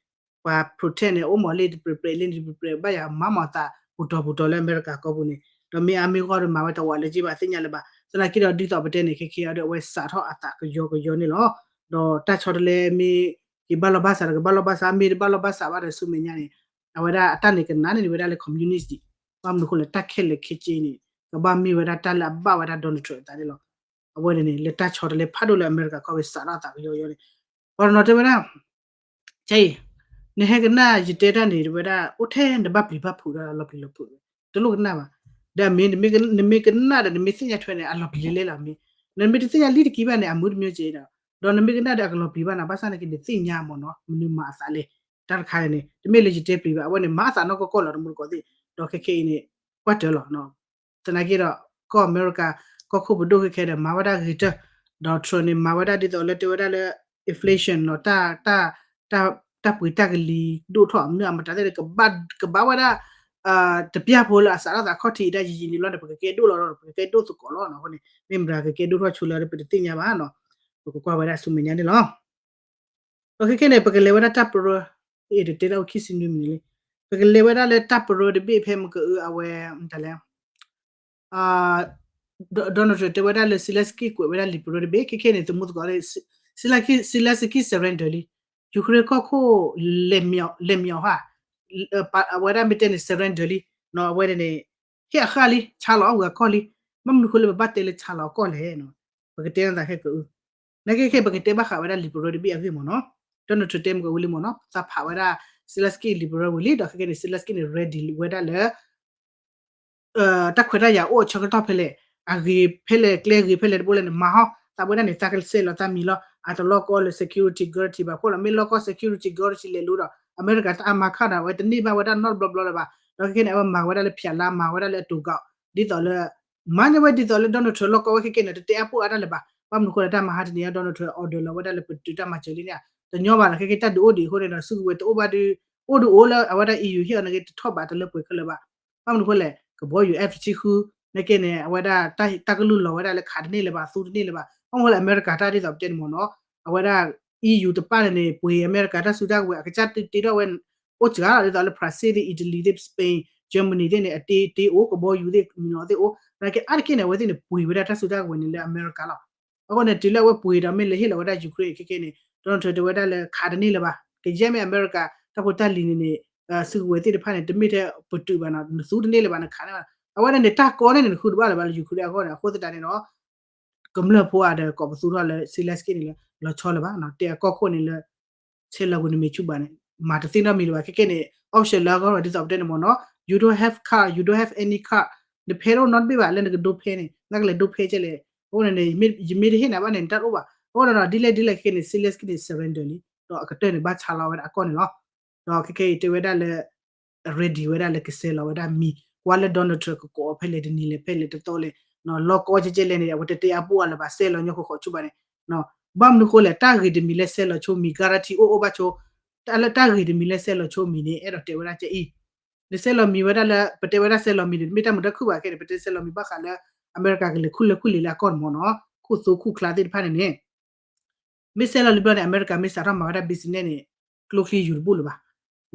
ပှၤ protest န့ၣ် အိၣ်မးလံတပြဲးပြဲးလံတပြဲးပြဲး ဘၣ်ယၤမၤမၤသးပူၤတီၤပူၤတီၤလၢအမဲရကၤကီၢ်ပူၤန့ၣ် ဒီးမ့ၢ်အါမ့ၢ်ဂီၢ်ဒီးမၤဝဲတဝးလၢက့ဘၣ်သ့ၣ်ညါလၢၤဘၣ်. သနာ်က့ဒီးဒ်သိးပတဲန့ၣ် ခဲကနံၣ်အံၤဒီး အဝဲစးထီၣ်အသးကယီကယီန့ၣ်လီၤ. ဒီးတၢ်ဆီတလဲမ့ၢ်က့ၤဘၣ်လီၤဘၣ်စးဒီး ကဘၣ်လီၤဘၣ်စး မ့ၢ်တဘၣ်လီၤဘၣ်စးဘၣ်ဒီးဆူမဲာ်ညါန့ၣ် အဝဲဒၣ်အတၢ်န့ၣ်ကနးန့ၢ်ဝဲဒၣ်လၢ communist ဒံး ဘၣ်မနုၤအဃိလဲၣ် တၢ်ခဲလၢာ်ခဲဆ့န့ၣ် ကဘၣ်မ့ၢ်ဝဲဒၣ်တၢ်လၢအဘၣ်ဝဲဒၣ် Donald Trump အသးန့ၣ်လီၤ. အဝဲန့ၣ်န့ၣ် လၢတၢ်ဆီတလဲဖးဒိၣ်လၢအမဲရကၤကီၢ်ပူၤစးထီၣ်အသးကယီကယီန့ၣ် ပှၤတနီၤတဲဝဲဒၣ် ခဲအံၤ နဟဲကနၣ်ယတဲတၢ်န့ၣ် တဲဝဲဒၣ် အိၣ်ထဲနဘၣ်ပျံၤဘၣ်ဖုးဒီးလီၤပျံၤလီၤဖုး တလိၣ်ကနၣ်ဘၣ်. ဒီးအမ့ၢ် နမ့ၢ်ကနၣ်ဒီး နမ့ၢ်သ့ၣ်ညါထွဲန့ၣ် အလီၤပျံၤလဲၣ်လဲၣ်လီၤမ့ၢ်. နမ့ၢ်တသ့ၣ်ညါလံတက့ဘၣ်န့ၣ် အမုာ်တမံၤက့ဒီး ဒီးနမ့ၢ်ကနၣ်ဒီးအကလီၤပျံၤဘၣ်နၤ ဘၣ်ဆၣ်န့ၣ်က့ နသ့ၣ်ညါမ့ၢ်နီၤ မနုၤမၤအသးလဲၣ်. တၢ်တခါန့ၣ် တမ့ၢ်လၢယတဲပျံၤဘၣ် အဝဲန့ၣ် မၤအသးနီၢ်ကီၢ်ကီၢ်လီၤ တမူတကိးသ့ၣ် ဒီးခဲခဲအံၤန့ၣ် ကွၢ်တၢၢ်လီၤ. သနာ်က့ဒီး ကီၢ်အမဲရကၤ ကီၢ်ခိၣ်ပဒိၣ်ခဲခဲဒီး မၤဝဲဒၣ်ဂ့ၤတၢၢ်, ဒီး Trump န့ၣ် မၤဝဲဒၣ်ဒ်သိးလၢတဲဝဲဒၣ်လၢ inflation နီၤ တၢ် တၢ်ပှ့ၤတၢ်ကလံၤဒိၣ်ထီၣ် မနုၤအမတၤသ့ၣ်န့ၣ် ကဘၣ်ဝဲဒၣ် တပျၢ်ဖိလၢအစးထီၣ်သးခီၣ်ထံးအံၤဒၣ်ယံာ်ယံာ်န့ၣ်လီၤန့ၣ် ပကကဲဒိၣ်လီၤဒီး ပကကဲဒိၣ်သကိးလီၤနီၤ. အဃိန့ၣ် မ့ၢ်မတၤကကဲဒိၣ်ထီၣ်ဆိလၢပတသ့ၣ်ညါဘၣ်နီၤ. ပကကွၢ်ဝဲဒၣ်ဆူမဲာ်ညါန့ၣ်လီၤ. ဒီးခဲခဲန့ၣ် ပကလဲၤဝဲဒၣ်တၢ်ပရၢ အဲၣ်ဒိးတဲဒၣ်အိၣ်ခံဆံနွံမံးနံးလံ. ပကလဲၤဝဲဒၣ်လၢတၢ်ပရၢတဘ့ၣ်ဖဲမကအၢအဝဲ မတၤလဲၣ် Donald Trump တဲဝဲဒၣ်လၢ Zelensky ကွဲးဝဲဒၣ်လံာ်ပရၢတဘ့ၣ် ခဲခဲန့ၣ် သမူသကိး Zelensky surrender လံ. Ukraine ကီၢ်ခိၣ် လဲၤမၠီၤဟါ အဝဲဒၣ်မ့ၢ်တဲန့ၣ် surrender လံ. အဝဲန့ၣ်န့ၣ် ဟ့ၣ်အဃၢ်လံ ဆါလီၤဝဲအကီၢ်လံ. ဘၣ်မနုၤဃိလၢပဘၣ်တဲလၢဆါလီၤအကီၢ်လဲၣ်. ပကတဲနသးခဲကအု နာ်က့ခဲပကတဲဘၣ်ဃးဝဲဒၣ် liberal တဘ့ၣ်အဂ့ၢ်မ့ၢ်နီၤ. Donald Trump တဲမ့ၢ်ကဝံၤလံမ့ၢ်နီၤ သးဖးဝဲဒၣ် Zelensky liberal ဝံၤလံ ဒီးခဲကနံၣ်န့ၣ် Zelensky န့ၣ် ready ဝဲဒၣ်လၢ တၢ်ခွဲးတၢ်ယာ်အိၣ်အဆၢကတီၢ်ဖဲလဲၣ်, အဂ့ၤဖဲလဲၣ် ကျဲဂ့ၤဖဲလဲၣ်တဘိလဲၣ်န့ၣ် မၤဟီ သးဝဲဒၣ်န့ၣ် သးကဆဲးလီၤသးမံၤလီၤ. အတလီၢ်ကီလၢ security guarantee ဘၣ် ခိၣ်လီၤ မ့ၢ်လီၢ်ကီ security guarantee လဲၤလိၤဒီး အမဲရကၤတၢ်အါမးခါဒီး အဝဲတန့ၢ်ဘၣ်ဝဲဒၣ်နီတဘျီဘျီလၢၤဘၣ်. ဒီးခဲကနံၣ်န့ၣ် အဝဲမၤဝဲဒၣ်လၢဖၠးလါ မၤဝဲဒၣ်လၢအတိၤကး ဒ်သိးလၢ မၤန့ၢ်ဝဲဒ်သိးလၢ Donald Trump လီၢ်ကီဝဲခဲကနံၣ်န့ၣ် တတဲအါပူၣ်အါတၢ်လၢၤဘၣ်. ဘၣ်မနုၤဃိလၢတၢ်မၤဟါတနံၤအံၤ Donald Trump order လီၤဝဲဒၣ်လၢပတုာ်တၢ်မၤစၢၤလံန့ၣ် တညီဘၣ်လီၤ. ခဲကနံၣ်တၢ်ဒုးအိၣ်ဒံးအဃိန့ၣ်ဒီး စုကဝဲၤတအိၣ်ဘၣ်ဒီး အိၣ်ဒုးအိၣ်လၢအဝဲဒၣ် E U ဟ့ၣ်အီၤန့ၣ်ဂ့ၤ တထီၣ်ဘးတလၢပှဲၤခဲလၢာ်ဘၣ်. ဘၣ်မနုၤဃိလဲၣ် ကဘီယူၤ F တဆံဃု နာ်က့န့ၣ် အဝဲဒၣ်တၢ်ကလုၢ်လီၤဝဲဒၣ်လၢခးတန့ၢ်လၢၤဘၣ် သူတန့ၢ်လၢၤဘၣ်. ဘၣ်မနုၤဃိလဲၣ် အမဲရကၤတၢ်ဒ်သိးပတဲန့ၣ်မ့ၢ်နီၤ အဝဲဒၣ် E U တပၣ်န့ၣ်န့ၣ် ပှ့ၤအမဲရကၤတၢ်စုတၢ်ကဝဲၤ အကစၢ်တ့ထီၣ်ဝဲ အိၣ်စှၤလီၤ ဒ်သိးလၢ Brazil သ့ၣ် Italy သ့ၣ် Spain Germany သ့ၣ်န့ၣ် အတ့တ့အိၣ် ကဘီယူၤသ့ၣ်မံၤနီၤသ့ၣ်အိၣ် နာ်က့အါတက့ၢ်န့ၣ် အဝဲသ့ၣ်န့ၣ် ပှ့ၤဝဲဒၣ်တၢ်စုတၢ်ကဝဲၤန့ၣ်လၢအမဲရကၤလီၤ. အဃိန့ၣ် တုၤလၢအဝဲပှ့ၤဒီးမ့ၢ်လဲၤဟ့ၣ်လီၤဝဲဒၣ် Ukraine ခဲကနံၣ်န့ၣ် Donald Trump တဲဝဲဒၣ်လၢခးတန့ၢ်လၢၤဘၣ်. ကယဲၢ်မ့ၢ်အမဲရကၤ တၢ်ဖိတၢ်လံၤန့ၣ်န့ၣ် စုကဝဲၤသ့ၣ်တဖၣ်န့ၣ် တမ့ၢ်ထဲပတုာ်ဘၣ်နီၤ နသူတန့ၢ်လၢၤဘၣ် နခးန့ၢ်ဘၣ်. အဝဲဒၣ်န့ၣ် တၢ်ကီန့ၣ်န့ၣ် နဃုတဘၣ်လၢၤဘၣ်လၢ Ukraine အဂီၢ်န့ၣ် အဃိသတးန့ၣ်ဒီး ကမျၢၢ်ဖိအါဒီးကိးပသူထီၣ်လၢ Zelensky န့ၣ်လၢ လီၤဆီလၢၤဘၣ်နီၤ တဲအကီၢ်ခိၣ်န့ၣ်လၢ ဆဲးလီၤကွံာ်နမ့ၢ်ဆူၣ်ဘၣ်န့ၣ် မၤတသ့နီတမံၤလၢၤဘၣ်. ခဲကနံၣ်န့ၣ် option လၢအဂီၢ် ဒ်သိးပတဲန့ၣ်မ့ၢ်နီၤ you don't have car, you don't have any car နဖဲတအိၣ်နီတဘ့ၣ်ဘၣ် လၢနကဒိဖဲန့ၣ် နကလဲၤဒိဖဲကဲလဲၣ်. အဃိန့ၣ်န့ၣ် ယမ့ၢ်တဟ့ၣ်နၤဘၣ်န့ၣ် နတၢ်တအိၣ်ဘၣ်. အဃိဒီး ဒ်လဲၣ်ဒ်လဲၣ်ခဲကနံၣ်န့ၣ် Zelensky န့ၣ် surrender လံ ဒီးအကတၢၢ်န့ၣ် ဘၣ်ဆါလီၤဝဲဒၣ်အကီၢ်န့ၣ်လီၤ. ဒီးခဲကနံၣ်အံၤတဲဝဲဒၣ်လၢ ready ဝဲဒၣ်လၢကဆဲးလီၤဝဲဒၣ်မံၤ ကွၢ်လၢ Donald Trump ကကိးအီၤဖဲလဲၣ်တနံၤလဲၣ် ဖဲလဲၣ်တသီလဲၣ်, လီၢ်ကီကဲကဲလဲၣ်န့ၣ် အဝဲတတဲအါပူၣ်အါလၢၤဘၣ် ဆဲးလီၤညီခိၣ်ဃီဆိဘၣ်န့ၣ်. ဘၣ်မနုၤဃိလဲၣ် တၢ်ဂ့ၤတမံၤလၢဆဲးလီၤဆိမံၤ guarantee အိၣ်အိၣ်ဘၣ်ဆိ, တၢ်လၢတၢ်ဂ့ၤတမံၤလၢဆဲးလီၤဆိမံၤန့ၣ် အဲၣ်ဒိးတဲဝဲဒၣ်ကအံၤ, နဆဲးလီၤမံၤဝဲဒၣ်လၢ ပတဲဝဲဒၣ်ဆဲးလီၤမံၤန့ၣ် တမ့ၢ်တၢ်မုာ်တၢ်ခုၣ်ဘၣ်ခဲန့ၣ် ပတဲဆဲးလီၤမံၤဘၣ်ဃးလၢ အမဲရကၤကလဲၤခူၣ်လၢခူၣ်လံၤလၢအကီၢ်န့ၣ်မ့ၢ်နီၤ, ခူၣ်သိခူၣ်ချါသ့ၣ်တဖၣ်န့ၣ်န့ၣ် မ့ၢ်ဆဲးလီၤလံဘျီန့ၣ် အမဲရကၤမ့ၢ်စးထီၣ်မၤဝဲဒၣ် business န့ၣ် ကျိချံယူၤတဘိၣ်လၢၤဘၣ်.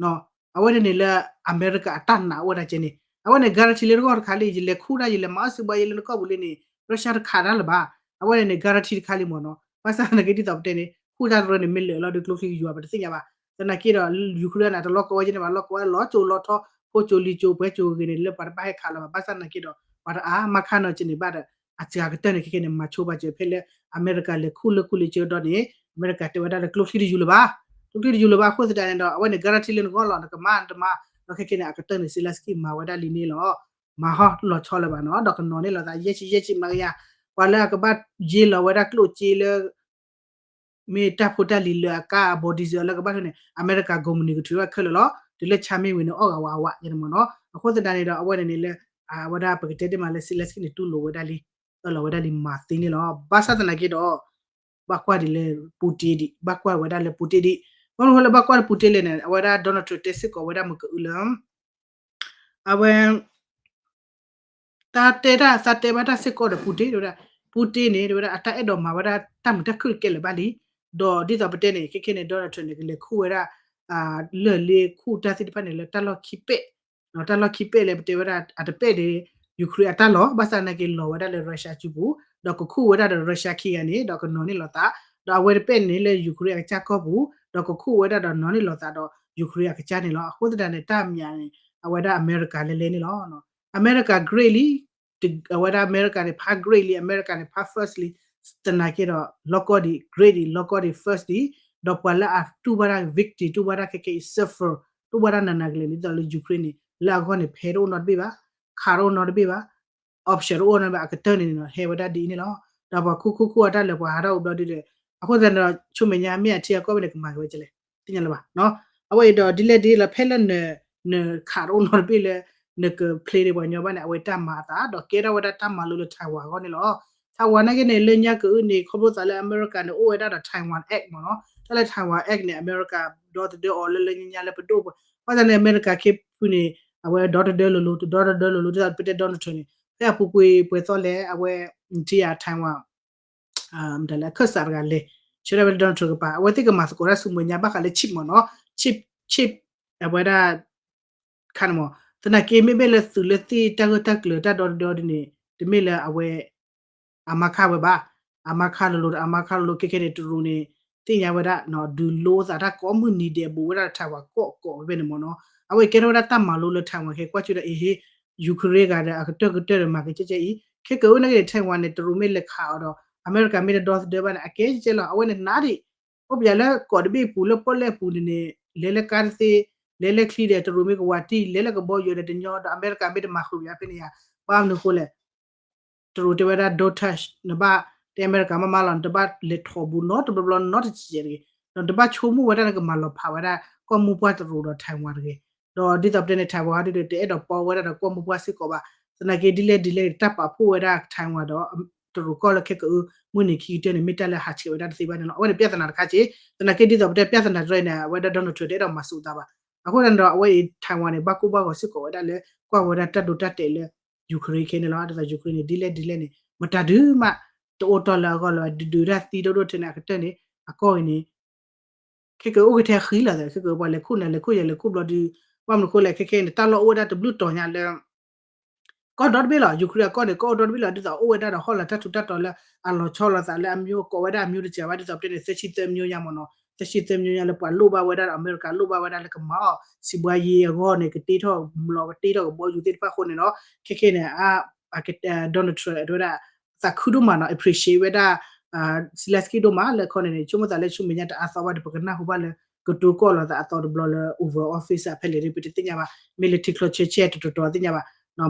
အဝဲန့ၣ်န့ၣ်လၢ အမဲရကၤအတၢ်နာ်အိၣ်ဝဲဒၣ်ကဲန့ၣ် အဝဲန့ၣ် guarantee လၢတဂီၢ်တခါလံ ယလဲၤခူၣ်ဒၣ် ယလဲၤမၤအီၣ်စံးဘှီယဲလၢနကီၢ်ပူၤလံန့ၣ် Russia တခးတၢ်လၢၤဘၣ်. အဝဲန့ၣ်န့ၣ် guarantee တခါလံမ့ၢ်နီၤ, ဘၣ်ဆၣ်သနာ်က့ဒ်သိးပတဲန့ၣ် ခူၣ်တၢ်တရၢန့ၣ် မ့ၢ်လၢာ်လီၤဒီးကျိချံယူၤ ပတသ့ၣ်ညါဘၣ်. သနာ်က့ဒီး Ukraine န့ၣ် တလီၢ်ကဝဲကဲန့ၣ်ဘၣ် လီၢ်ကဝဲလီၤကၠိလီၤထီ ဖိကၠိလံၤကၠိ ပှဲၤကၠိဂ့ၤန့ၣ် လၢပှၤတဘၣ်ဟဲခးလၢၤဘၣ်. ဘၣ်ဆၣ်သနာ်က့ဒီး ပှၤတအါမးခါနီၤကဲန့ၣ်ဘၣ်ဒီး အစှၤကတၢၢ်န့ၣ် ခဲကနံၣ်န့ၣ် မၤဆိဘၣ်စၢၤဖဲလၢ အမဲရကၤလဲၤခူၣ်လၢခူၣ်လံၤကၠိဒီးန့ၣ် အမဲရကၤတဲဝဲဒၣ်လၢကျိချံတယူၤလၢၤဘၣ်, ကျိချံတယူၤလၢၤဘၣ် အဃိသတးန့ၣ်ဒီး အဝဲန့ၣ် guarantee လၢနဂီၢ်လီၤ နကမၤနတမၤ, ဒီးခဲကနံၣ်န့ၣ် အကတၢၢ်န့ၣ် Zelensky မၤဝဲဒၣ်လံန့ၣ်လီၤ. မၤဟီၣ်လီၤဆီလၢၤဘၣ်နီၤ ဒီးကနီၤန့ၣ်လီၤသး ယဲၢ်ဆံယဲၢ်ဆံမၤကယၤ, ပှၤလၢအကဘၣ်ယ့လီၤဝဲဒၣ်ကျိၣ်စ့လၢ မ့ၢ်တၢ်ဖိတၢ်လံၤလၢအကါအဘီဒံစၢၤလၢကဘၣ်ထီၣ်န့ၣ် အမဲရကၤ company ကထုးထီၣ်ခဲလၢာ်လီၤ. တုၤလၢဆါမ့ၢ်ဝံၤန့ၣ် အီၣ်ဂၤဝးအဝးယဲန့ၣ်မ့ၢ်နီၤ. အဃိသတးန့ၣ်ဒီး အဝဲန့ၣ်န့ၣ်လၢ အဝဲဒၣ်ပကတဲတ့ၢ်မးလၢ Zelensky န့ၣ် တူၢ်လိာ်ဝဲဒၣ်လံ အၢၣ်လီၤဝဲဒၣ်လံမၤသ့န့ၣ်လီၤ. ဘၣ်ဆၣ်သနာ်က့ဒီး ဘၣ်ကွၢ်ဒ်လၢ Putin ဒံး ဘၣ်ကွၢ်ဝဲဒၣ်လၢ Putin ဒံး, ဘၣ်မနုၤဃိလၢဘၣ်ကွၢ်လၢ Putin လဲၣ်န့ၣ် အဝဲဒၣ် Donald Trump တဲစ့ၢ်ကီးဝဲဒၣ်မ့ၢ်ကအုလၢ အဝဲ တၢ်တဲတၢ်သးတဲဘၣ်တၢ်စ့ၢ်ကီးဒီး Putin တဲဝဲဒၣ်, Putin န့ၣ် တဲဝဲဒၣ်အတၢ်အဲၣ်ဒိးမၤဝဲဒၣ်တၢ်မုာ်တၢ်ခုၣ်တကဲလၢၤဘၣ်လံ. ဒီးဒ်သိးပတဲန့ၣ် ခဲခဲန့ၣ် Donald Trump န့ၣ် ကလဲၤခူၣ်ဝဲဒၣ် လၢၢ်လ့ခူၣ်တၢ်သ့ၣ်တဖၣ်န့ၣ် လၢတၢ်လီၢ်ခံပဲၣ်, တၢ်လီၢ်ခံပဲၣ်လၢပတဲဝဲဒၣ် အတပဲၣ်န့ၣ် Ukraine အတၢ်လီၢ် ဘၣ်ဆၣ်သနာ်က့လီၤဝဲဒၣ်လၢ Russia စုပူၤ, ဒီးကခူၣ်ဝဲဒၣ်ဒီး Russia ခံဂၤန့ၣ် ဒီးကနီၤန့ၢ်လိာ်သး, ဒီးအဝဲတပဲၣ်န့ၣ်လၢ Ukraine အကစၢ်ကီၢ်ပူၤ, ဒီးကခူၣ်ဝဲဒၣ်ဒီးနီၤန့ၢ်လိာ်သးဒီး Ukraine အကစၢ်န့ၣ်လီၤ. အဃိသတးန့ၣ် တၢ်မံၤန့ၣ် အဝဲဒၣ်အမဲရကၤလဲၤလဲၤန့ၣ်လီၤ. အမဲရကၤ great လံ, အဝဲဒၣ်အမဲရကၤန့ၣ် ဖး great လံ, အမဲရကၤန့ၣ် ဖး first လံ, သနာ်က့ဒီး လီၢ်ကီၢ်ဒံး great ဒံး လီၢ်ကီၢ်ဒံး first ဒံး, ဒီးပှၤလၢအတူၢ်ဘၣ်တၢ် victim တူၢ်ဘၣ်တၢ်ခဲခဲအံၤ suffer တူၢ်ဘၣ်တၢ်နးနးကလဲာ်န့ၣ် ဒ်သိးလၢ Ukraine န့ၣ် လၢအဂီၢ်န့ၣ် ဖဲတအိၣ်နီတဘ့ၣ်ဘၣ်, ခးတအိၣ်နီတဘ့ၣ်ဘၣ်, option တအိၣ်နီတဘ့ၣ် အကတၢၢ်န့ၣ်န့ၣ် ဟဲဝဲဒၣ်ဒ်အံၤန့ၣ်လီၤ. ဒီးပှၤခူၣ်ခူၣ်ခူၣ်အတၢ်လၢပှၤဟးထီၣ်အိၣ်ဘျီဒ်ဒီး အဃိသတးန့ၣ်ဒီး ဆူမဲာ်ညါမ့ၢ်အထံအကီၢ်ဖဲန့ၣ် ကမၤက့ၤဝဲကလဲၣ် သ့ၣ်ညါလၢၤဘၣ်. အဝဲအံၤဒီးဒ်လဲၣ်ဒ်လဲၣ် ဖဲလၢန နခးတအိၣ်နီတဘ့ၣ်လၢ နက play ဒီးပှၤညီဘၣ်န့ၣ် အဝဲတၢ်မၤအသး ဒီးကဲထီၣ်ဝဲဒၣ်တၢ်မၤလိလၢ Taiwan အဂီၢ်န့ၣ်လီၤ. Taiwan နာ်က့န့ၣ် လၢညါကအုန့ၣ် ခီဖျိသးလၢအမဲရကၤန့ၣ် အိၣ်ဝဲဒၣ်ဒီး Taiwan Act မ့ၢ်နီၤ. တၢ်လၢ Taiwan Act န့ၣ် အမဲရကၤဒီသဒၢအီၤလၢလၢညါညါလၢပဒိၣ်ပှၤ ဘၣ်ဆၣ်န့ၣ် အမဲရကၤခ့ဖုန့ၣ် အဝဲဒီသဒၢလိၤလိၤ တဒီသဒၢလိၤလိၤ ဒ်သိးပတဲ Donald Trump န့ၣ် ဖဲအပူၤကွံာ်ပှဲၤသီလဲၣ် အဝဲ ထံယၤ Taiwan မတၤလဲၣ် အခၢၣ်စးတဂၤလဲၤ ဆၢထၢၣ်ဝဲလၢ Donald Trump ကပၤ အဝဲသ့ၣ်ကမၤသကိးတၢ်ဆူမဲာ်ညါဘၣ်ဃးလၢ chip မ့ၢ်နီၤ chip chip အဝဲဒၣ် ခါန့ၣ်မ့ၢ် သနာ်က့မ့မ့ၢ်လၢသုးလၢသ့ၣ်တၢ်ဂၢၢ်တၢ်ကျၢၤတၢ်ဒီတဒီဒ်န့ၣ် တမ့ၢ်လၢအဝဲ အမါခါဝဲဘၣ် အမါခါလိၤလိၤ အမါခါလိၤလိၤ ခဲခဲန့ၣ် တရူးန့ၣ် သ့ၣ်ညါဝဲဒၣ် ဒုးလိသးတၢ်ကိးမုၢ်နံၤဒဲးဘူးဝဲဒၣ် Taiwan ကိးကိးဝဲဖဲန့ၣ်မ့ၢ်နီၤ အဝဲကဲထီၣ်ဝဲဒၣ်တၢ်မၤလိလၢ Taiwan ခဲကွၢ်ဆူဒီး အ့ဟ့ Ukraine ဂၤဒီးအကတၢၢ်ကတၢၢ်ဒီးမၤကဲကဲအံၤ ခဲကအိၣ်န့ၣ်က့ၤ Taiwan န့ၣ် တရူးမ့ၢ်လဲၤခးအီၤဒီး အမဲရကၤမ့ၢ်တဒီသဒၢဘၣ်န့ၣ် အကဲကဲလီၤ. အဝဲန့ၣ်နးဒံး အိၣ်ပယၤလၢကီၢ်တဘ့ၣ်အပူၤ လၢပီၣ်လဲၣ်အပူၤန့ၣ်န့ၣ် လဲၤလၢကါတသ့ လဲၤလၢချံဒီး တရူးမ့ၢ်ကဝၤတံၢ် လဲၤလၢကဘီယူၤဒီးတညီဒီး အမဲရကၤမ့ၢ်တမၤဃုာ်ပယၤဖဲန့ၣ်ယါ ဘၣ်မနုၤဃိလဲၣ် တရူးတဲဝဲဒၣ် don't touch နဘၣ် တဲအမဲရကၤမးမးလီၤ နတဘၣ်လဲၤထီၣ်ဘူးနီတဘျီဘျီနီတစဲးတဂ့ၤ, ဒီးနတဘၣ်ဆိကမိၣ်ဝဲဒၣ်နကမၤလီၤဖးဝဲဒၣ် ကီၢ်မိၢ်ပှၢ်တရူးဒီး Taiwan တဂ့ၤ, ဒီးဒ်သိးပတဲန့ၣ် Taiwan ဟီဒုဒီး တအဲၣ်ဒိးပီဝဲဒၣ်ဒီးကီၢ်မိၢ်ပှၢ်စ့ၢ်ကီးဘၣ်, သနာ်က့ဒ်လဲၣ်ဒ်လဲၣ် တၢ်ပာ်ဖှိၣ်ဝဲဒၣ် Taiwan ဒီး တရူးကီၢ်လၢခဲကအု မုၢ်နံၤခံကတၢၢ်န့ၣ် မ့ၢ်တၢ်လၢဟးဆှဲးဝဲဒၣ်တသ့ဘၣ်န့ၣ်လီၤ. အဝဲန့ၣ် ပြဿနာ တခါက့, သနာ်က့ဒ်သိးပတဲ ပြဿနာ တရဲန့ၣ် အဝဲဒၣ် Donald Trump တအဲၣ်ဒိးမၤစူးသးဘၣ်. အဃိန့ၣ်ဒီး အဝဲအံၤ Taiwan န့ၣ် ဘၣ်ကိၢ်ဘၣ်ဂီၤစ့ၢ်ကီးဝဲဒၣ်လၢ ကွၢ်ဝဲဒၣ်တၢ်ဒိတၢ်တဲာ်လၢ Ukraine ခဲန့ၣ်လီၤ. ဒ်သိး Ukraine န့ၣ် ဒ်လဲၣ်ဒ်လဲၣ်န့ၣ် မတၤဒုးမး တအိၣ်တီၢ်လၢအဂီၢ်လၢၤဘၣ် ဒုးဒုးတၢ်သံဒိၣ်ဒိၣ်ထဲန့ၣ် အကတၢၢ်န့ၣ် အကီၢ်အံၤန့ၣ် ခဲကအိၣ်ကထဲဃံလီၤသး ခဲကပှၤလဲၤခိၣ်နၤလဲၤခိၣ်ယၤလဲၤခိၣ်ဘျီဒုး ဘၣ်မနုၤဃိလဲၣ် ခဲခဲန့ၣ် တၢ်လီၢ်အိၣ်ဝဲဒၣ်တဘျုးတီၤညါလၢ ကီၢ်ဒီတဘ့ၣ်လီၤ. Ukraine အကီၢ်န့ၣ် ကီၢ်အိၣ်ဒီတဘ့ၣ်လီၤ. ဒ်သိးအိၣ်ဝဲဒၣ်ဒီးဟီၣ်လာ်တၢ်ထူးတၢ်တီၤလၢအလီၤဆီလိာ်သးလၢအမျိုး ကိးဝဲဒၣ်အမျိုးတစဲးဘၣ် ဒ်သိးပတဲန့ၣ် သၢဆံသၢမျိုးညါမ့ၢ်နီၤ သၢဆံသၢမျိုးညါလၢ ပှၤလိၣ်ဘၣ်ဝဲဒၣ်ဒီး အမဲရကၤလိၣ်ဘၣ်ဝဲဒၣ်လၢကမၤအီၣ် စံးဘှါယ့အဂီၢ်န့ၣ် ကတ့ထီၣ်မျိာ် ကတ့ထီၣ်ကဘီယူၤသ့ၣ်တဖၣ်အဃိန့ၣ်ဒီး ခဲခဲန့ၣ် Donald Trump တဲဝဲဒၣ် သးခုဒိၣ်မးနီၤ appreciate ဝဲဒၣ် Zelensky ဒိၣ်မးလၢခီန့ၣ်န့ၣ် ဆိကမိၣ်သးလၢဆူမဲာ်ညါတအါသီဘၣ်ဒီး ပကနၢ်ဟူဘၣ်လၢ ကတိၤကီၢ်လိာ်သးအသီတဘျီလၢ Oval Office ဖဲလဲၣ်ဒီး ပတသ့ၣ်ညါဘၣ် မ့ၢ်လၢထံချီဆၢဆဲ တတီၤတီၤသ့ၣ်ညါဘၣ်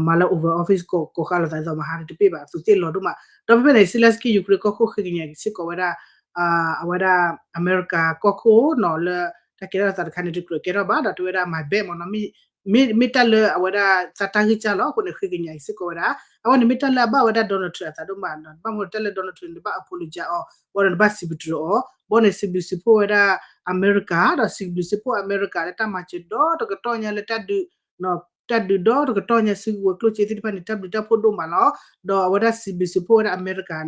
မၤလၢ Oval Office ကိးဃာ်လိာ်သးဒ်သိးမဟါတပ့ၢ်ဘၣ် အသူးသ့ၣ်လီၤဒိၣ်မး ဒီးဖဲဖဲန့ၣ် Zelensky Ukraine ကီၢ်ခိၣ်ဃ့ကညးစ့ၢ်ကီးဝဲဒၣ် အဝဲဒၣ် အမဲရကၤကီၢ်ခိၣ်နီၤလၢ တၢ်ကဲထီၣ်သးတခါန့ၣ် တကြၢးကဲထီၣ်ဘၣ်ဒီး တဲဝဲဒၣ် my bad မ့ၢ်နီၤ မ့ၢ်တၢ်လၢအဝဲဒၣ်သးတၢ်ဂံၢ်စၢ်လီၤ အဃိန့ၣ် ဃ့ကညးစ့ၢ်ကီးဝဲဒၣ် အဝဲန့ၣ်မ့ၢ်တၢ်လၢအဘၣ်ဝဲဒၣ် Donald Trump အသးဒိၣ်မး ဘၣ်မနုၤတၢ်လၢ Donald Trump န့ၣ် နဘၣ် apologize အီၤ ဘၣ်ဒီးနဘၣ်စံးဘျုးတြီၤအီၤ ဘၣ်န့ၣ် စံးဘျုးစံးဖှိၣ်ဝဲဒၣ် အမဲရကၤ ဒီးစံးဘျုးစံးဖှိၣ်အမဲရကၤလၢတၢ်မၤစၢၤဒီတကတီၢ်ညါလၢတၢ်ဒုး တၢ်ဒုးဒီတကတီၢ်ညါစုကဝဲၤကျိၣ်စ့သ့ၣ်တဖၣ်န့ၣ် တၢ်ဘျုးတၢ်ဖှိၣ်ဒိၣ်မးလီၤ. ဒီးအဝဲဒၣ်စံးဘျုးစံးဖှိၣ်ဝဲဒၣ်အမဲရကၤ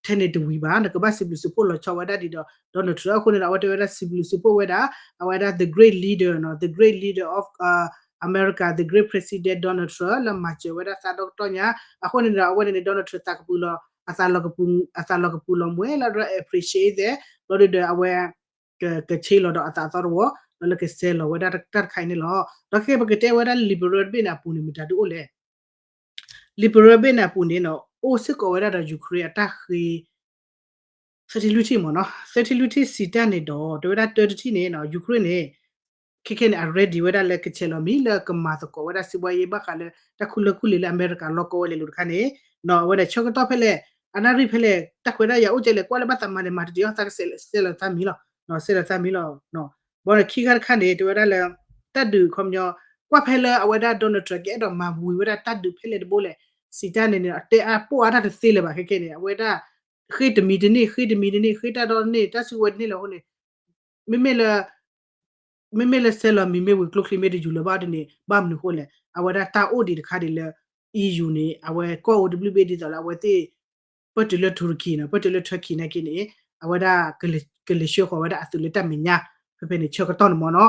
ထဲန့ၣ်တဝံၤဘၣ် နကဘၣ်စံးဘျုးစံးဖှိၣ်လီၤဆီဝဲဒၣ်ဒ်ဒီး Donald Trump အဃိန့ၣ်ဒီး အဝဲတဲဝဲဒၣ်စံးဘျုးစံးဖှိၣ်ဝဲဒၣ် အဝဲဒၣ် the great leader နီၤ the great leader of America, the great president Donald Trump လၢမၤစၢၤဝဲဒၣ်သးဒီတကတီၢ်ညါ အဃိန့ၣ်ဒီး အဝဲန့ၣ်န့ၣ် Donald Trump သးကပူၤလီၤ အသးလီၤကပူၤ အသးလီၤကပူၤလီၤမွဲလီၤဒီး appreciate သ့ ဘျီဒုဒီးအဝဲ ကဆ့လီၤဒီးအသးအသီတဝီ ဒီးလၢကစဲးလီၤဝဲဒၣ်တၢ်တခါအံၤန့ၣ်လီၤ. ဒီးခဲပကတဲဝဲဒၣ် liberal တဘ့ၣ်န့ၣ်အပူၤန့ၣ် မတၤဒုအိၣ်လဲၣ် liberal ဘ့ၣ်န့ၣ်အပူၤန့ၣ်နီၤ အိၣ်စ့ၢ်ကီးဝဲဒၣ်ဒီး Ukraine အတၢ်ဃ့ သၢထံၣ်လွံၢ်ထံၣ်မ့ၢ်နီၤ သၢထံၣ်လွံၢ်ထံၣ်စံးတၢ်န့ၣ်ဒီး တဲဝဲဒၣ်တၢတထံၣ်န့ၣ်နီၤ Ukraine န့ၣ် ခဲခဲန့ၣ် အ ready ဝဲဒၣ်လၢကဆဲးလီၤမံၤလၢကမၤသကိးဝဲဒၣ်စံးဘှါယ့ဘၣ်ဃးလၢ တၢ်ခူလၢၢ်ခူလ့လၢအမဲရကၤလီၢ်ကီၢ်ဝဲလဲၤလိာ်တခါန့ၣ် နီၤ အဝဲဒၣ်ဆၢကတီၢ်ဖဲလဲၣ် အနၣ်ရံၣ်ဖဲလဲၣ် တၢ်ခွဲးတၢ်ယာ်အိၣ်ကဲလဲၣ် ကွၢ်လၢဘၣ်သးမၤန့ၣ် မၤတတ့ၢ်အီၤ သးကစဲးလီၤသးမံၤလီၤ စဲးလီၤသးမံၤလီၤ ဘၣ်ဒီးခံခါတခါန့ၣ် တဲဝဲဒၣ်လၢ တၢ်ဒုးခီပညီ ကွၢ်ဖဲလၢအဝဲဒၣ် Donald Trump ကအဲၣ်ဒိးမၤဝံၤဝဲဒၣ်တၢ်ဒုးဖဲလဲၣ်တဘိလဲၣ် စံးတၢ်န့ၣ်န့ၣ် အတဲအါပိၢ်အါတၢ်တသ့လၢၤဘၣ်ခဲခဲန့ၣ် အဝဲဒၣ် ဃ့တမံၤတန့ၢ် ဃ့တမံၤတန့ၢ် ဃ့တၢ်ဒီတန့ၢ် တၢ်စုကဝဲၤတန့ၢ်လၢအဃိန့ၣ် မ့မ့ၢ်လၢ မ့မ့ၢ်လၢစဲးလီၤမံၤမ့ၢ်ဝံၤကျိချံမ့ၢ်တယူၤလၢၤဘၣ်ဒ်န့ၣ် ဘၣ်မနုၤဃိလဲၣ် အဝဲဒၣ်တၢ်အိၣ်ဒံးတခါဒံးလၢ EU န့ၣ် အဝဲကီၢ်အိၣ်တဘျုးဘ့ၣ်ဒ်သိးလၢအဝဲသ့ၣ် ပၢၢ်တုၤလၢ Turkey နီၤ ပၢၢ်တုၤလၢ Turkey နာ်က့န့ၣ် အဝဲဒၣ် ကလဲၤဆှၢဃီၤဝဲဒၣ်အသုးလၢတၢ်မဲာ်ညါ ဖဲဖဲန့ၣ် ဆၢကတီၢ်န့ၣ်မ့ၢ်နီၤ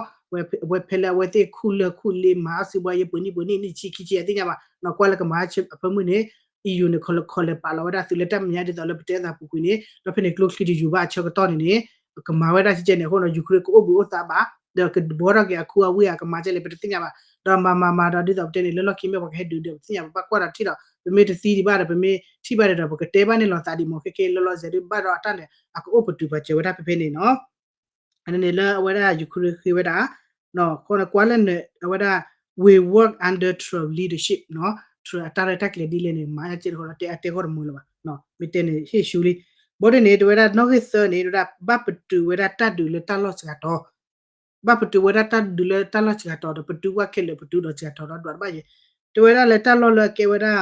အဝဲဖဲလၢအဝဲသ့ၣ်ခူလၢၢ်ခူလ့မၤအီၣ်စံးဘှါယ့ ပှဲၤနံၣ်ပှဲၤနံၣ် နံၣ်ဆံခံဆံအသ့ၣ်ညါဘၣ် နီၤ ကွၢ်လၢကမၤအဖၢမုၢ်န့ၣ် EU န့ၣ် ခီလဲၤပာ်လီၤဝဲဒၣ်သုးလၢတၢ်မဲာ်ညါဒ်သိးလၢပတဲသးပူၤကွံာ်န့ၣ် ဒီးဖဲန့ၣ်ကျိချံတယူၤဘၣ်အဆၢကတီၢ်န့ၣ်န့ၣ် ကမၤဝဲဒၣ်ကဲကဲန့ၣ်အဃိနီၤ Ukraine ကအိၣ်ဘှံးအိၣ်သါဘၣ် ဒီးကဘှီထီၣ်က့ၤအခူအဝ့ၢ်ဧါ ကမၤကဲလဲၣ် ပတသ့ၣ်ညါဘၣ် ဒီးမၤမၤမၤဒီးဒ်သိးပတဲန့ၣ် လၢလီၢ်ခံမ့ၢ်ပှၤကဟဲဒုးဒီးပတသ့ၣ်ညါဘၣ် ဘၣ်ကွၢ်ဒီးထံၣ်ဒီး ပမ့ၢ်တသံဒံးဘၣ်ဒီး ပမ့ၢ်ထံၣ်ဘၣ်ဒီး ပကတဲဘၣ်န့ၣ်လီၤသးဒံးမ့ၢ် ခဲကဲလီၤလီၤဆဲးဒုးဘၣ်ဒီးအတၢ်န့ၣ် အကအိၣ်ပတုာ်ပာ်စၢၤဝဲဒၣ်ဖဲဖဲန့ၣ်နီၤ အန့ၣ်န့ၣ်လၢအဝဲဒၣ် Ukraine ဃ့ဝဲဒၣ် ခီန့ၣ်ကွၢ်လၢန့ၣ် အဝဲဒၣ် we work under Trump leadership နီၤ Trump အတၢ်ရဲၣ်တၢ်ကျဲၤဒ်လဲၣ်န့ၣ် မၤညါကဲတခီလီၤ တဲအတဲဂီၢ်တမုာ်လၢၤဘၣ် မ့ၢ်တဲန့ၣ် ဟ့ၣ်ရှူလံ ဘီဒ်န့ၣ် တဝဲဒၣ်နီၣ်ဂံၢ်သၢန့ၣ် တဝဲဒၣ် ဘၣ်ပတုာ်ဝဲဒၣ်တၢ်ဒုးလၢတၢ်လီၢ်စှၤတီၤ ဘၣ်ပတုာ်ဝဲဒၣ်တၢ်ဒုးလၢတၢ်လီၢ်စှၤတီၤဒီး ပတုာ်ကွၢ်ခဲလၢာ် ပတုာ်ဒီးစှၤတီၤဒီးဒွးတဘၣ်ယဲ တဝဲဒၣ်လၢတၢ်လီၢ်လၢအကဲဝဲဒၣ်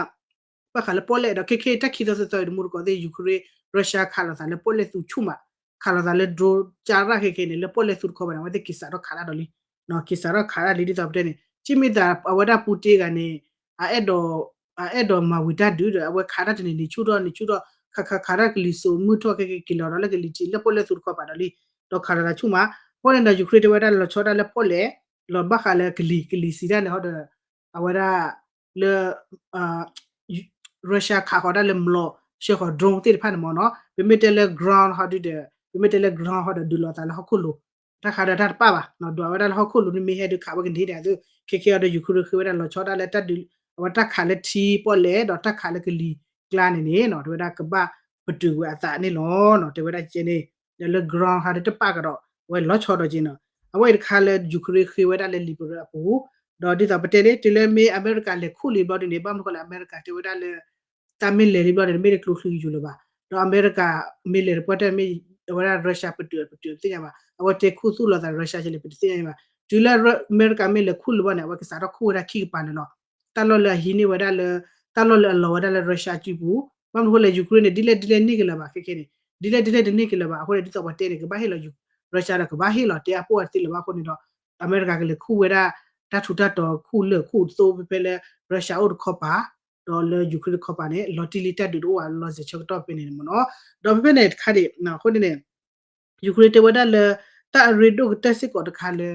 ဘၣ်ဃးလၢပီၣ်လဲၣ်ဒီး ခဲခဲတၢ်ခံသီသၢသီအံၤတမူတကိးသ့ၣ် Ukraine Russia ခးလိာ်သးလၢပီၣ်လဲၣ်သူဆူၣ်မး ခးလိာ်သးလၢ drone ကၢ်ရၣ်ခဲခဲန့ၣ် လၢပီၣ်လဲၣ်သူတခီဘၣ်န့ၣ် အဝဲသ့ၣ်က့ၤစးထီၣ်ခးတၢ်ဒီးလံ က့ၤစးထီၣ်ခးတၢ်လံဒ်သိးပတဲန့ၣ် ကမ့ၢ်သးအဝဲဒၣ်ပူတ့ဂၤန့ၣ် အအဲၣ်ဒိး အအဲၣ်ဒိးမၤဝံၤတၢ်ဒုးဒီး အဝဲခးတၢ်တန့ၣ်န့ၣ်ဆူၣ်ထီၣ်န့ၣ်ဆူၣ်ထီၣ် ခးခးခးတၢ်ကလံၤစိးမုၢ်ထီၣ်ခဲခဲက့ၤလီၤဒီးလၢကလံၤထံးလၢပီၣ်လဲၣ်သူတခီဘၣ်ဒီးလံ ဒီးခးလိာ်သးဆူၣ်မး အဃိန့ၣ်ဒီး Ukraine တဝဲဒၣ်လီၤဆီဒၣ်လၢပီၣ်လဲၣ် လီၤဘၣ်ဃးလၢကလံၤ ကလံၤစံးတၢ်န့ၣ်ဟီဒီး အဝဲဒၣ် လၢ Russia ခးဃီၤဒၣ်လၢမျိာ် ဆှၢဃီၤ drone သ့ၣ်တဖၣ်န့ၣ်မ့ၢ်နီၤ ပမ့ၢ်တဲလၢ ground ဟီဒုဒီး ပမ့ၢ်တဲလၢ ground ဟီဒီး ဒုးလိာ်သးလၢဟီၣ်ခိၣ်လိၤ တၢ်ခးဒီးတၢ်တပၣ်ဘၣ် ဒွးဝဲဒၣ်လၢဟီၣ်ခိၣ်လိၤန့ၣ်မ့ၢ်ဟဲဒုးခးဝဲကန့ၢ်ဒၣ်သု ခဲခဲအံၤဒီး Ukraine ဃ့ဝဲဒၣ်လီၤဆီဒၣ်လၢတၢ်ဒုး အဝဲတၢ်ခးလၢထံပီၣ်လဲၣ် ဒီးတၢ်ခးလၢကလံၤကျါန့ၣ်န့ၣ်နီၤ တဲဝဲဒၣ်ကဘၣ်ပတုာ်ကွံာ်အသးန့ၣ်လီၤနီၤ တဲဝဲဒၣ်ကဲန့ၣ် ဒီးလၢ ground ဟးဒ်တပာ်ကဒီး အဝဲလီၤဆီဒီးက့နီၤ အဝဲအံၤတခါလၢ Ukraine ဃ့ဝဲဒၣ်လၢလံာ်ပရၢအပူၤ ဒီးဒ်သိးပတဲန့ၣ် တုၤလၢမ့ၢ်အမဲရကၤလဲၤခူၣ်လံဘျီဒ်န့ၣ် ဘၣ်မနုၤဃိလဲၣ် အမဲရကၤတဲဝဲဒၣ်လၢ တၢ်မ့ၢ်လဲၤလံဘျီန့ၣ် မ့ၢ်တကျိချံကယူၤလၢၤဘၣ် ဒီးအမဲရကၤမ့ၢ်လဲၤတပှၢ်တၢၢ်မ့ၢ် အဝဲဒၣ် Russia ပတုာ်ပတုာ်ပသ့ၣ်ညါဘၣ် အဝဲတဲခူသူၣ်လိာ်သး Russia ကလဲၣ် ပတသ့ၣ်ညါဘၣ် တုၤလၢအမဲရကၤမ့ၢ်လဲၤခူၣ်လံဘျီန့ၣ် အဝဲကစးထီၣ်ခူၣ်ဝဲဒၣ်ခံကပၤန့ၣ်လီၤ တၢ်လီၢ်လၢအဟံးန့ၢ်ဝဲဒၣ်လၢ တၢ်လီၢ်လၢအလီၤဝဲဒၣ်လၢ Russia စုပူၤ ဘၣ်မနုၤဃိလဲၣ် Ukraine န့ၣ် ဒ်လဲၣ်ဒ်လဲၣ်န့ၢ်က့ၤလၢၤဘၣ် ခဲခဲန့ၣ် ဒ်လဲၣ်ဒ်လဲၣ်တန့ၢ်က့ၤလၢၤဘၣ် အဃိန့ၣ် ဒ်သိးပှၤတဲန့ၣ် ကဘၣ်ဟ့ၣ်လီၤ Russia ဒီးကဘၣ်ဟ့ၣ်လီၤ တဲအပိၢ်အသ့လၢၤဘၣ်အဃိန့ၣ်ဒီး အမဲရကၤကလဲၤခူၣ်ဝဲဒၣ် တၢ်ထူးတၢ်တီၤခူၣ်လၢာ်ခူၣ်သိဖဲဖဲလၢ Russia အိၣ်တခီပၤ ဒီးလၢ Ukraine တခီပၤန့ၣ် လီၤတံၢ်လံတၢ်ဒုးတအိၣ်ဘၣ်လီၤစဲၤဆၢကတီၢ်ဖဲန့ၣ်မ့ၢ်နီၤ ဒီးဖဲဖဲန့ၣ်တခါန့ၣ် အဃိန့ၣ်န့ၣ် Ukraine တဲဝဲဒၣ်လၢ တၢ်အရ့ဒိၣ်ကတၢၢ်စ့ၢ်ကီးတခါလၢ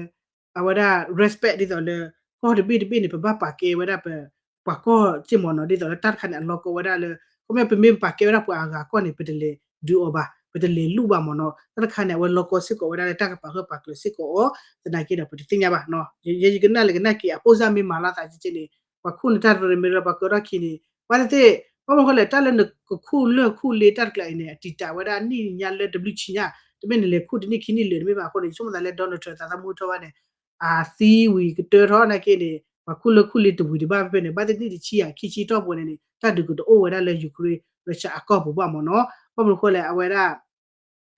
အဝဲဒၣ် respect ဒ်သိးလၢ ကီၢ်တဘ့ၣ်တဘ့ၣ်န့ၣ် ပဘၣ်ပာ်ကဲဝဲဒၣ်ပ ပှၤကီၢ်စ့ၢ်မ့ၢ်နီၤ ဒ်သိးလၢတၢ်တခါန့ၣ် အလီၢ်ကီဝဲဒၣ်လၢ ခီမ့ၢ်ပမ့ၢ်ပာ်ကဲဝဲဒၣ်ပှၤအဂၤကီၢ်န့ၣ် ပတလဲၤဒုးအီၤဘၣ် ပတလဲၤလူၢ်ဘၣ်မ့ၢ်နီၤ တၢ်တခါန့ၣ် အဝဲလီၢ်ကီစ့ၢ်ကီးဝဲဒၣ်လၢတၢ်ကပာ်ဃၢပာ်ကျၢၤစ့ၢ်ကီးအီၤ သနာ်က့ဒီး ပတသ့ၣ်ညါဘၣ်နီၤ ယဲယကနၣ်လဲၤကနၣ်က့ၤ အပိၢ်စၢ်မ့ၢ်မၤလိာ်သးကဲကဲန့ၣ် ပှၤခူၣ်လၢတၢ်ရ့မ့ၢ်ရ့ ပှၤကၢထီၣ်ခံန့ၣ် ဘၣ်သ့ၣ်သ့ၣ် ဘၣ်မနုၤဃိလဲၣ် တၢ်လၢနကခူၣ်လၢခူၣ်လ့တၢ်တကျါအံၤန့ၣ် အတံာ်တာ်ဝဲဒၣ်နံၣ်ညါလၢတဘျုးဆံညါ တမ့ၢ်နလဲၤခူၣ်တနံၣ်ခံနံၣ်လၢာ်တမ့ၢ်ဘၣ်အဃိန့ၣ် ယဆိကမိၣ်သးလၢ Donald Trump သးသမူထီၣ်ဘၣ်န့ၣ် အသံဝံၤကတၢၢ်ထီၣ်နာ်က့န့ၣ် ပှၤခူၣ်လၢခူၣ်လ့တဝံၤတဘၣ်ဖဲဖဲန့ၣ် ဘၣ်သ့ၣ်နံၣ်တဆံယၤခံဆံတီၢ်ပူၤန့ၣ်န့ၣ် တၢ်ဒုးကတအိၣ်ဝဲဒၣ်လၢ Ukraine Russia အကီၢ်ပူၤဘၣ်မ့ၢ်နီၤ ဘၣ်မနုၤဃိလဲၣ် အဝဲဒၣ်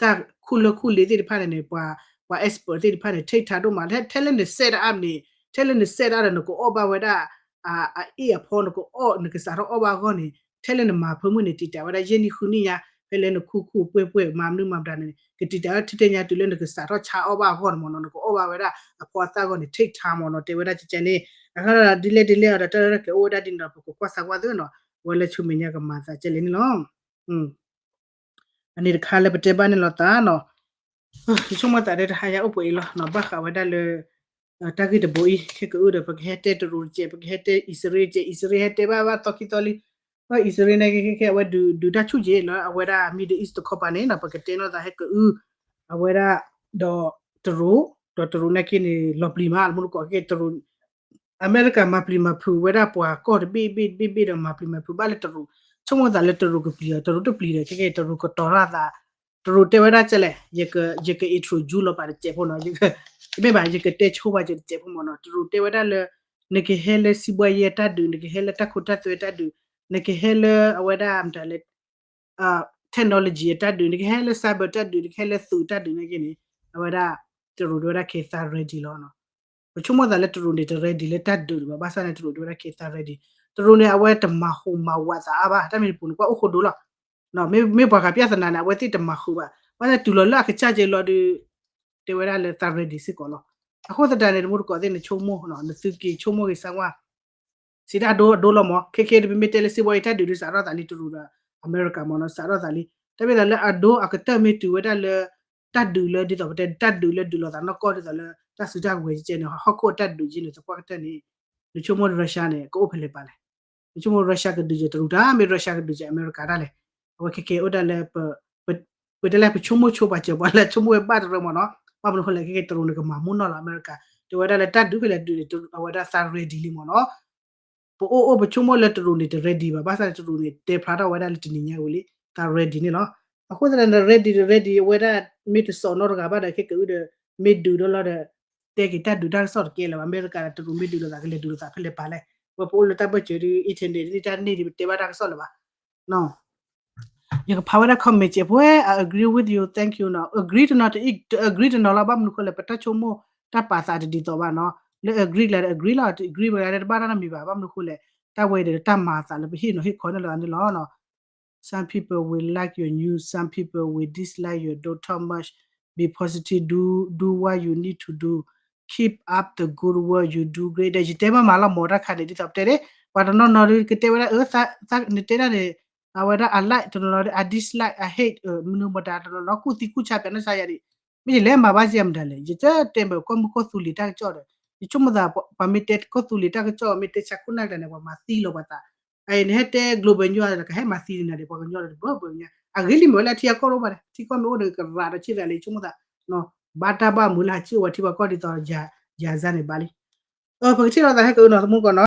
တၢ်ခူၣ်လၢခူၣ်လ့သ့ၣ်တဖၣ်န့ၣ်န့ၣ် ပှၤ ပှၤ expert သ့ၣ်တဖၣ်န့ၣ် ထိၣ်ထးဒိၣ်မး ထဲလၢန set up န့ၣ် ထဲလၢန set up ဒီးနကအီၣ်ဘၣ်ဝဲဒၣ် အအ့ၣ်အဖီ နကအီၣ် နကစးထီၣ်အီၣ်ဘၣ်အဂီၢ်န့ၣ် ထဲလၢနမၤဖၢမုၢ်န့ၣ် တံာ်တာ်ဝဲဒၣ်ယဲၢ်နံၣ်ဃုနံၣ်ညါ ဖဲလၢနခူၣ်ခူၣ်ပှဲၢ်ပှဲၢ် မၤမနုၤမၤမတၤန့ၣ် ကတံာ်တာ်ဝဲထဲထဲညါ တုၤလၢနကစးထီၣ်ဆါအီၣ်ဘၣ်အဂီၢ်န့ၣ်မ့ၢ်နီၤ နကအီၣ်ဘၣ်ဝဲဒၣ်အဖီအသၣ်အဂီၢ်န့ၣ် ထိၣ်ထးမ့ၢ်နီၤ တဲဝဲဒၣ်ကဲကဲန့ၣ် အဃိဒ်လဲၣ်ဒ်လဲၣ်အီၤဒီး တၢ်ရဲၣ်တၢ်ကျဲၤအိၣ်ဝဲဒၣ်ဒ်န့ၣ်ဒီး ပကကွၢ်စးကွၢ်သုနီၤ ဝဲလၢဆူမဲာ်ညါကမၤသးကဲလဲၣ်န့ၣ်လီၤ အန့ၣ်တခါလၢပတဲဘၣ်န့ၣ်လီၤသးနီၤ ယဆိကမိၣ်သးဒီးတဟါယၤအိၣ်ပှဲၤအံၤလီၤ ဘၣ်ဃးဝဲဒၣ်လၢ တၢ်ဂ့ၢ်တဘိအံၤ ခဲကအုဒီး ပကဟဲတဲတရူးတကဲး ပကဟဲတဲအံၣ်စရ့လးတကဲး အံၣ်စရ့လးဟဲတဲဘၣ်ဘၣ်သီခံသီလံ အံၣ်စရ့လးန့ၣ်ခဲခဲအဝဲဒုးတၢ်ဆူၣ်က့ၤလၢအဝဲဒၣ် Middle East တခီပၤန့ၣ်နီၤ ပကတဲနီၤသးဟဲကအု အဝဲဒၣ် ဒီးတရူး ဒီးတရူးန့ၣ်က့န့ၣ် လီၤပျံၤမး လၢမူတကိးက့တရူး အမဲရကၤမၤပျံၤမၤဖုးဝဲဒၣ်ပှၤကီၢ်တဘ့ၣ်ဘ့ၣ်တဘ့ၣ်ဘ့ၣ်ဒီးမၤပျံၤမၤဖုးဘၣ်လၢတရူး ဆိကမိၣ်သးလၢတရူးကပျံၤအီၤ တရူးတပျံၤဒီး ခဲကဲတရူးကတီၤထီၣ်သး တရူးတဲဝဲဒၣ်ကဲလဲၣ် ယက introduce လီၤပာ်တစဲးဖိနီၤ မ့ၢ်ဘၣ် ယကတဲဆိပာ်စၢၤတစဲးဖိမ့ၢ်နီၤ တရူးတဲဝဲဒၣ်လၢ နကဟဲလၢစံးဘှီယဲတၢ်ဒုး နကဟဲလၢတၢ်ခိတၢ်သွဲတၢ်ဒုး နကဟဲလၢအဝဲဒၣ်မတၤလဲၣ် technology အတၢ်ဒုး နကဟဲလၢ cyber တၢ်ဒုး နကဟဲလၢသုးတၢ်ဒုးန့ၣ်က့န့ၣ် အဝဲဒၣ် တရူးတဲဝဲဒၣ်ခဲသး ready လီၤနီၤ ပဆိကမိၣ်သးလၢတရူးန့ၣ် တ ready လၢတၢ်ဒုးဘၣ် ဘၣ်ဆၣ်န့ၣ် တရူးတဲဝဲဒၣ်ခဲသး ready တရူးန့ၣ် အဝဲတမၤဟူးမၤဝးသးအါဘၣ် တၢ်မ့ၢ်တပူၤန့ၣ် ကွၢ်အိၣ်ဃိဒိလီၤ မ့ၢ်ပှၤကပြဿနာန့ၣ် အဝဲသ့ၣ်တမၤဃုာ်ဘၣ် ဘၣ်ဆၣ်တုၤလီၤလၢအကစၢ်က့လီၤဒီး တဲဝဲဒၣ်လၢသး ready စ့ၢ်ကီးလီၤ အဃိသတးန့ၣ် တမူတကိးသ့ၣ်နဆိကမိၣ် နသုက့ၤဆိကမိၣ်ဂ့ၤစၢ်ဝါ စံးတၢ်ဒိအဒိလီၤမး ခဲခဲဒ်ပမ့ၢ်တဲလၢစံးဘှီယဲတၢ်ဒုးဒုးစးထီၣ်သးလံတရူးဒီး အမဲရကၤမ့ၢ်နီၤ စးထီၣ်သးလံ တၢ်မ့ၢ်သးလၢအဒိအကတၢၢ်မ့ၢ်တုၤဝဲဒၣ်လၢ တၢ်ဒုးလၢဒ်သိးပတဲ တၢ်ဒုးလၢဒုးလိာ်သးနီၢ်ကီၢ်ဒ်သိးလၢ တၢ်စုတၢ်ကဝဲၤကဲန့ၣ် ဟီၣ်ခိၣ်အတၢ်ဒုးကဲန့ၣ် သပှၢ်ကတၢၢ်န့ၣ် နဆိကမိၣ် Russia န့ၣ် ကအိၣ်ဖဲလဲၣ်ပာ်လဲၣ် နဆိကမိၣ် Russia ကဒုးကဲတရူးတၢ် မ့ၢ် Russia ကဒုးကဲအမဲရကၤတၢ်လဲၣ် အဝဲခဲခဲအိၣ်ဒၣ်လၢ ပတဲလၢပဆိကမိၣ်ဆိပာ်စၢၤပှၤလၢဆိကမိၣ်ဝဲဘၣ်တရၢမ့ၢ်နီၤ ဘၣ်မနုၤဃိလဲၣ် ခဲခဲတရူးန့ၣ်ကမၤမူနီၢ်လီၤအမဲရကၤ တဲဝဲဒၣ်လၢတၢ်ဒုးဖဲလဲၣ်ဒုးန့ၣ် အဝဲဒၣ်သး ready လံမ့ၢ်နီၤ ပအိၣ်အိၣ်ပဆိကမိၣ်လၢတရူးန့ၣ် တ ready ဘၣ် ဘၣ်ဆၣ်န့ၣ်တရူးန့ၣ် တဲဖျါထီၣ်ဝဲဒၣ်လၢတနံၤညါဝံၤလံ သး ready န့ၣ်လီၤ အဃိသတးန့ၣ် ready တ ready အဝဲဒၣ် မ့ၢ်တစိာ်နီတဂၤဘၣ်ဒီး ခဲကအုဒီး မ့ၢ်ဒုးဒီလီၤဒီး တဲက့ၤတၢ်ဒုးတၢ်ကစီၣ်တကဲလၢၤဘၣ် အမဲရကၤဒီးတရူးမ့ၢ်ဒုးလိာ်သးကလဲၤဒုးလိာ်သးဖဲလဲၣ်ပာ်လဲၣ် ဝဲပအိၣ်လၢတၢ်ဘၢၣ်စၢၤဒီး internet ဒ်တၢ်န့ၣ်ဒ်ပတဲဘၣ်တၢ်ကစီၣ်လၢၤဘၣ် ယကဖးဝဲဒၣ် comment စဲးဖိ I agree with you thank you နီၤ agree တနီၤတ agree တနီၤလီၤ ဘၣ်မနုၤဃိလဲၣ် ပတၢ်ဆိကမိၣ်တၢ်ပာ်သးတဒ်သိးဘၣ်နီၤ လၢ agree ကျါဒီး agree လီၤ agree ဝဲဒၣ်တဘၣ်တၢ်နီတမံၤဘၣ် ဘၣ်မနုၤဃိလဲၣ် တၢ်ဝဲဒီးတၢ်မၤအသးလၢပဟ့ၣ်နီၤဟ့ၣ်ခီန့ၣ်လီၤန့ၣ်လီၤ Some people will like your news, some people will dislike your don't talk much, be positive, do do what you need to do, keep up the good work, you do great ဒီးယတဲမးမးလီၤမ့ၢ်တၢ်ခါန့ၣ် ဒ်သိးပတဲန့ၣ် ပှၤတနီၤနီၤကတဲဝဲဒၣ် နတဲဒၣ်န့ၣ် အဝဲဒၣ် I like တနီၤနီၤ I dislike I hate မနုၤမတၤတနီၤနီၤ ကူၣ်သံကူၣ်ဆါပျးနီၢ်ဆါယၤန့ၣ် မ့ၢ်ယလဲၤမၤဘၣ်စံးမတၤလဲၣ် ယတတဲမ့ၢ်ကီၢ်မုၢ်ကီၢ်သူလ့ၤတၢ်ကစီၣ်ဒီး ယဆိကမိၣ်သး ပှၤမ့ၢ်တဲကီၢ်သူလ့ၤတၢ်ကစီၣ် မ့ၢ်တဲဆါခိၣ်နၢ်ကျါန့ၣ် ပှၤမၤသံလီၤပှၤသး အအံၤနဟဲတဲ global news ဒီးကဟဲမၤသံနၤဒီး ပှၤကညီဒီးတဘၢဘၢညါ အဂ့ၤလံမ့ၢ်ဝဲလၢထံအကီၢ်ရိၣ်ဘၣ်န့ၣ် ထံကီၢ်မ့ၢ်အိၣ်ဒီးကရၤဒီးဆံသးလံ ဆိကမိၣ်သး ဘၣ်တၢ်ဘၣ်မုာ်လၢဟးစံၣ်အိၣ်ဝဲထံပှၤကီၢ်ဒ်သိး ယၤစါန့ၣ်ဘၣ်လံ ပကထံၣ်လိာ်သးဟဲက့ၤနီၤ သမူကီၢ်နီၤ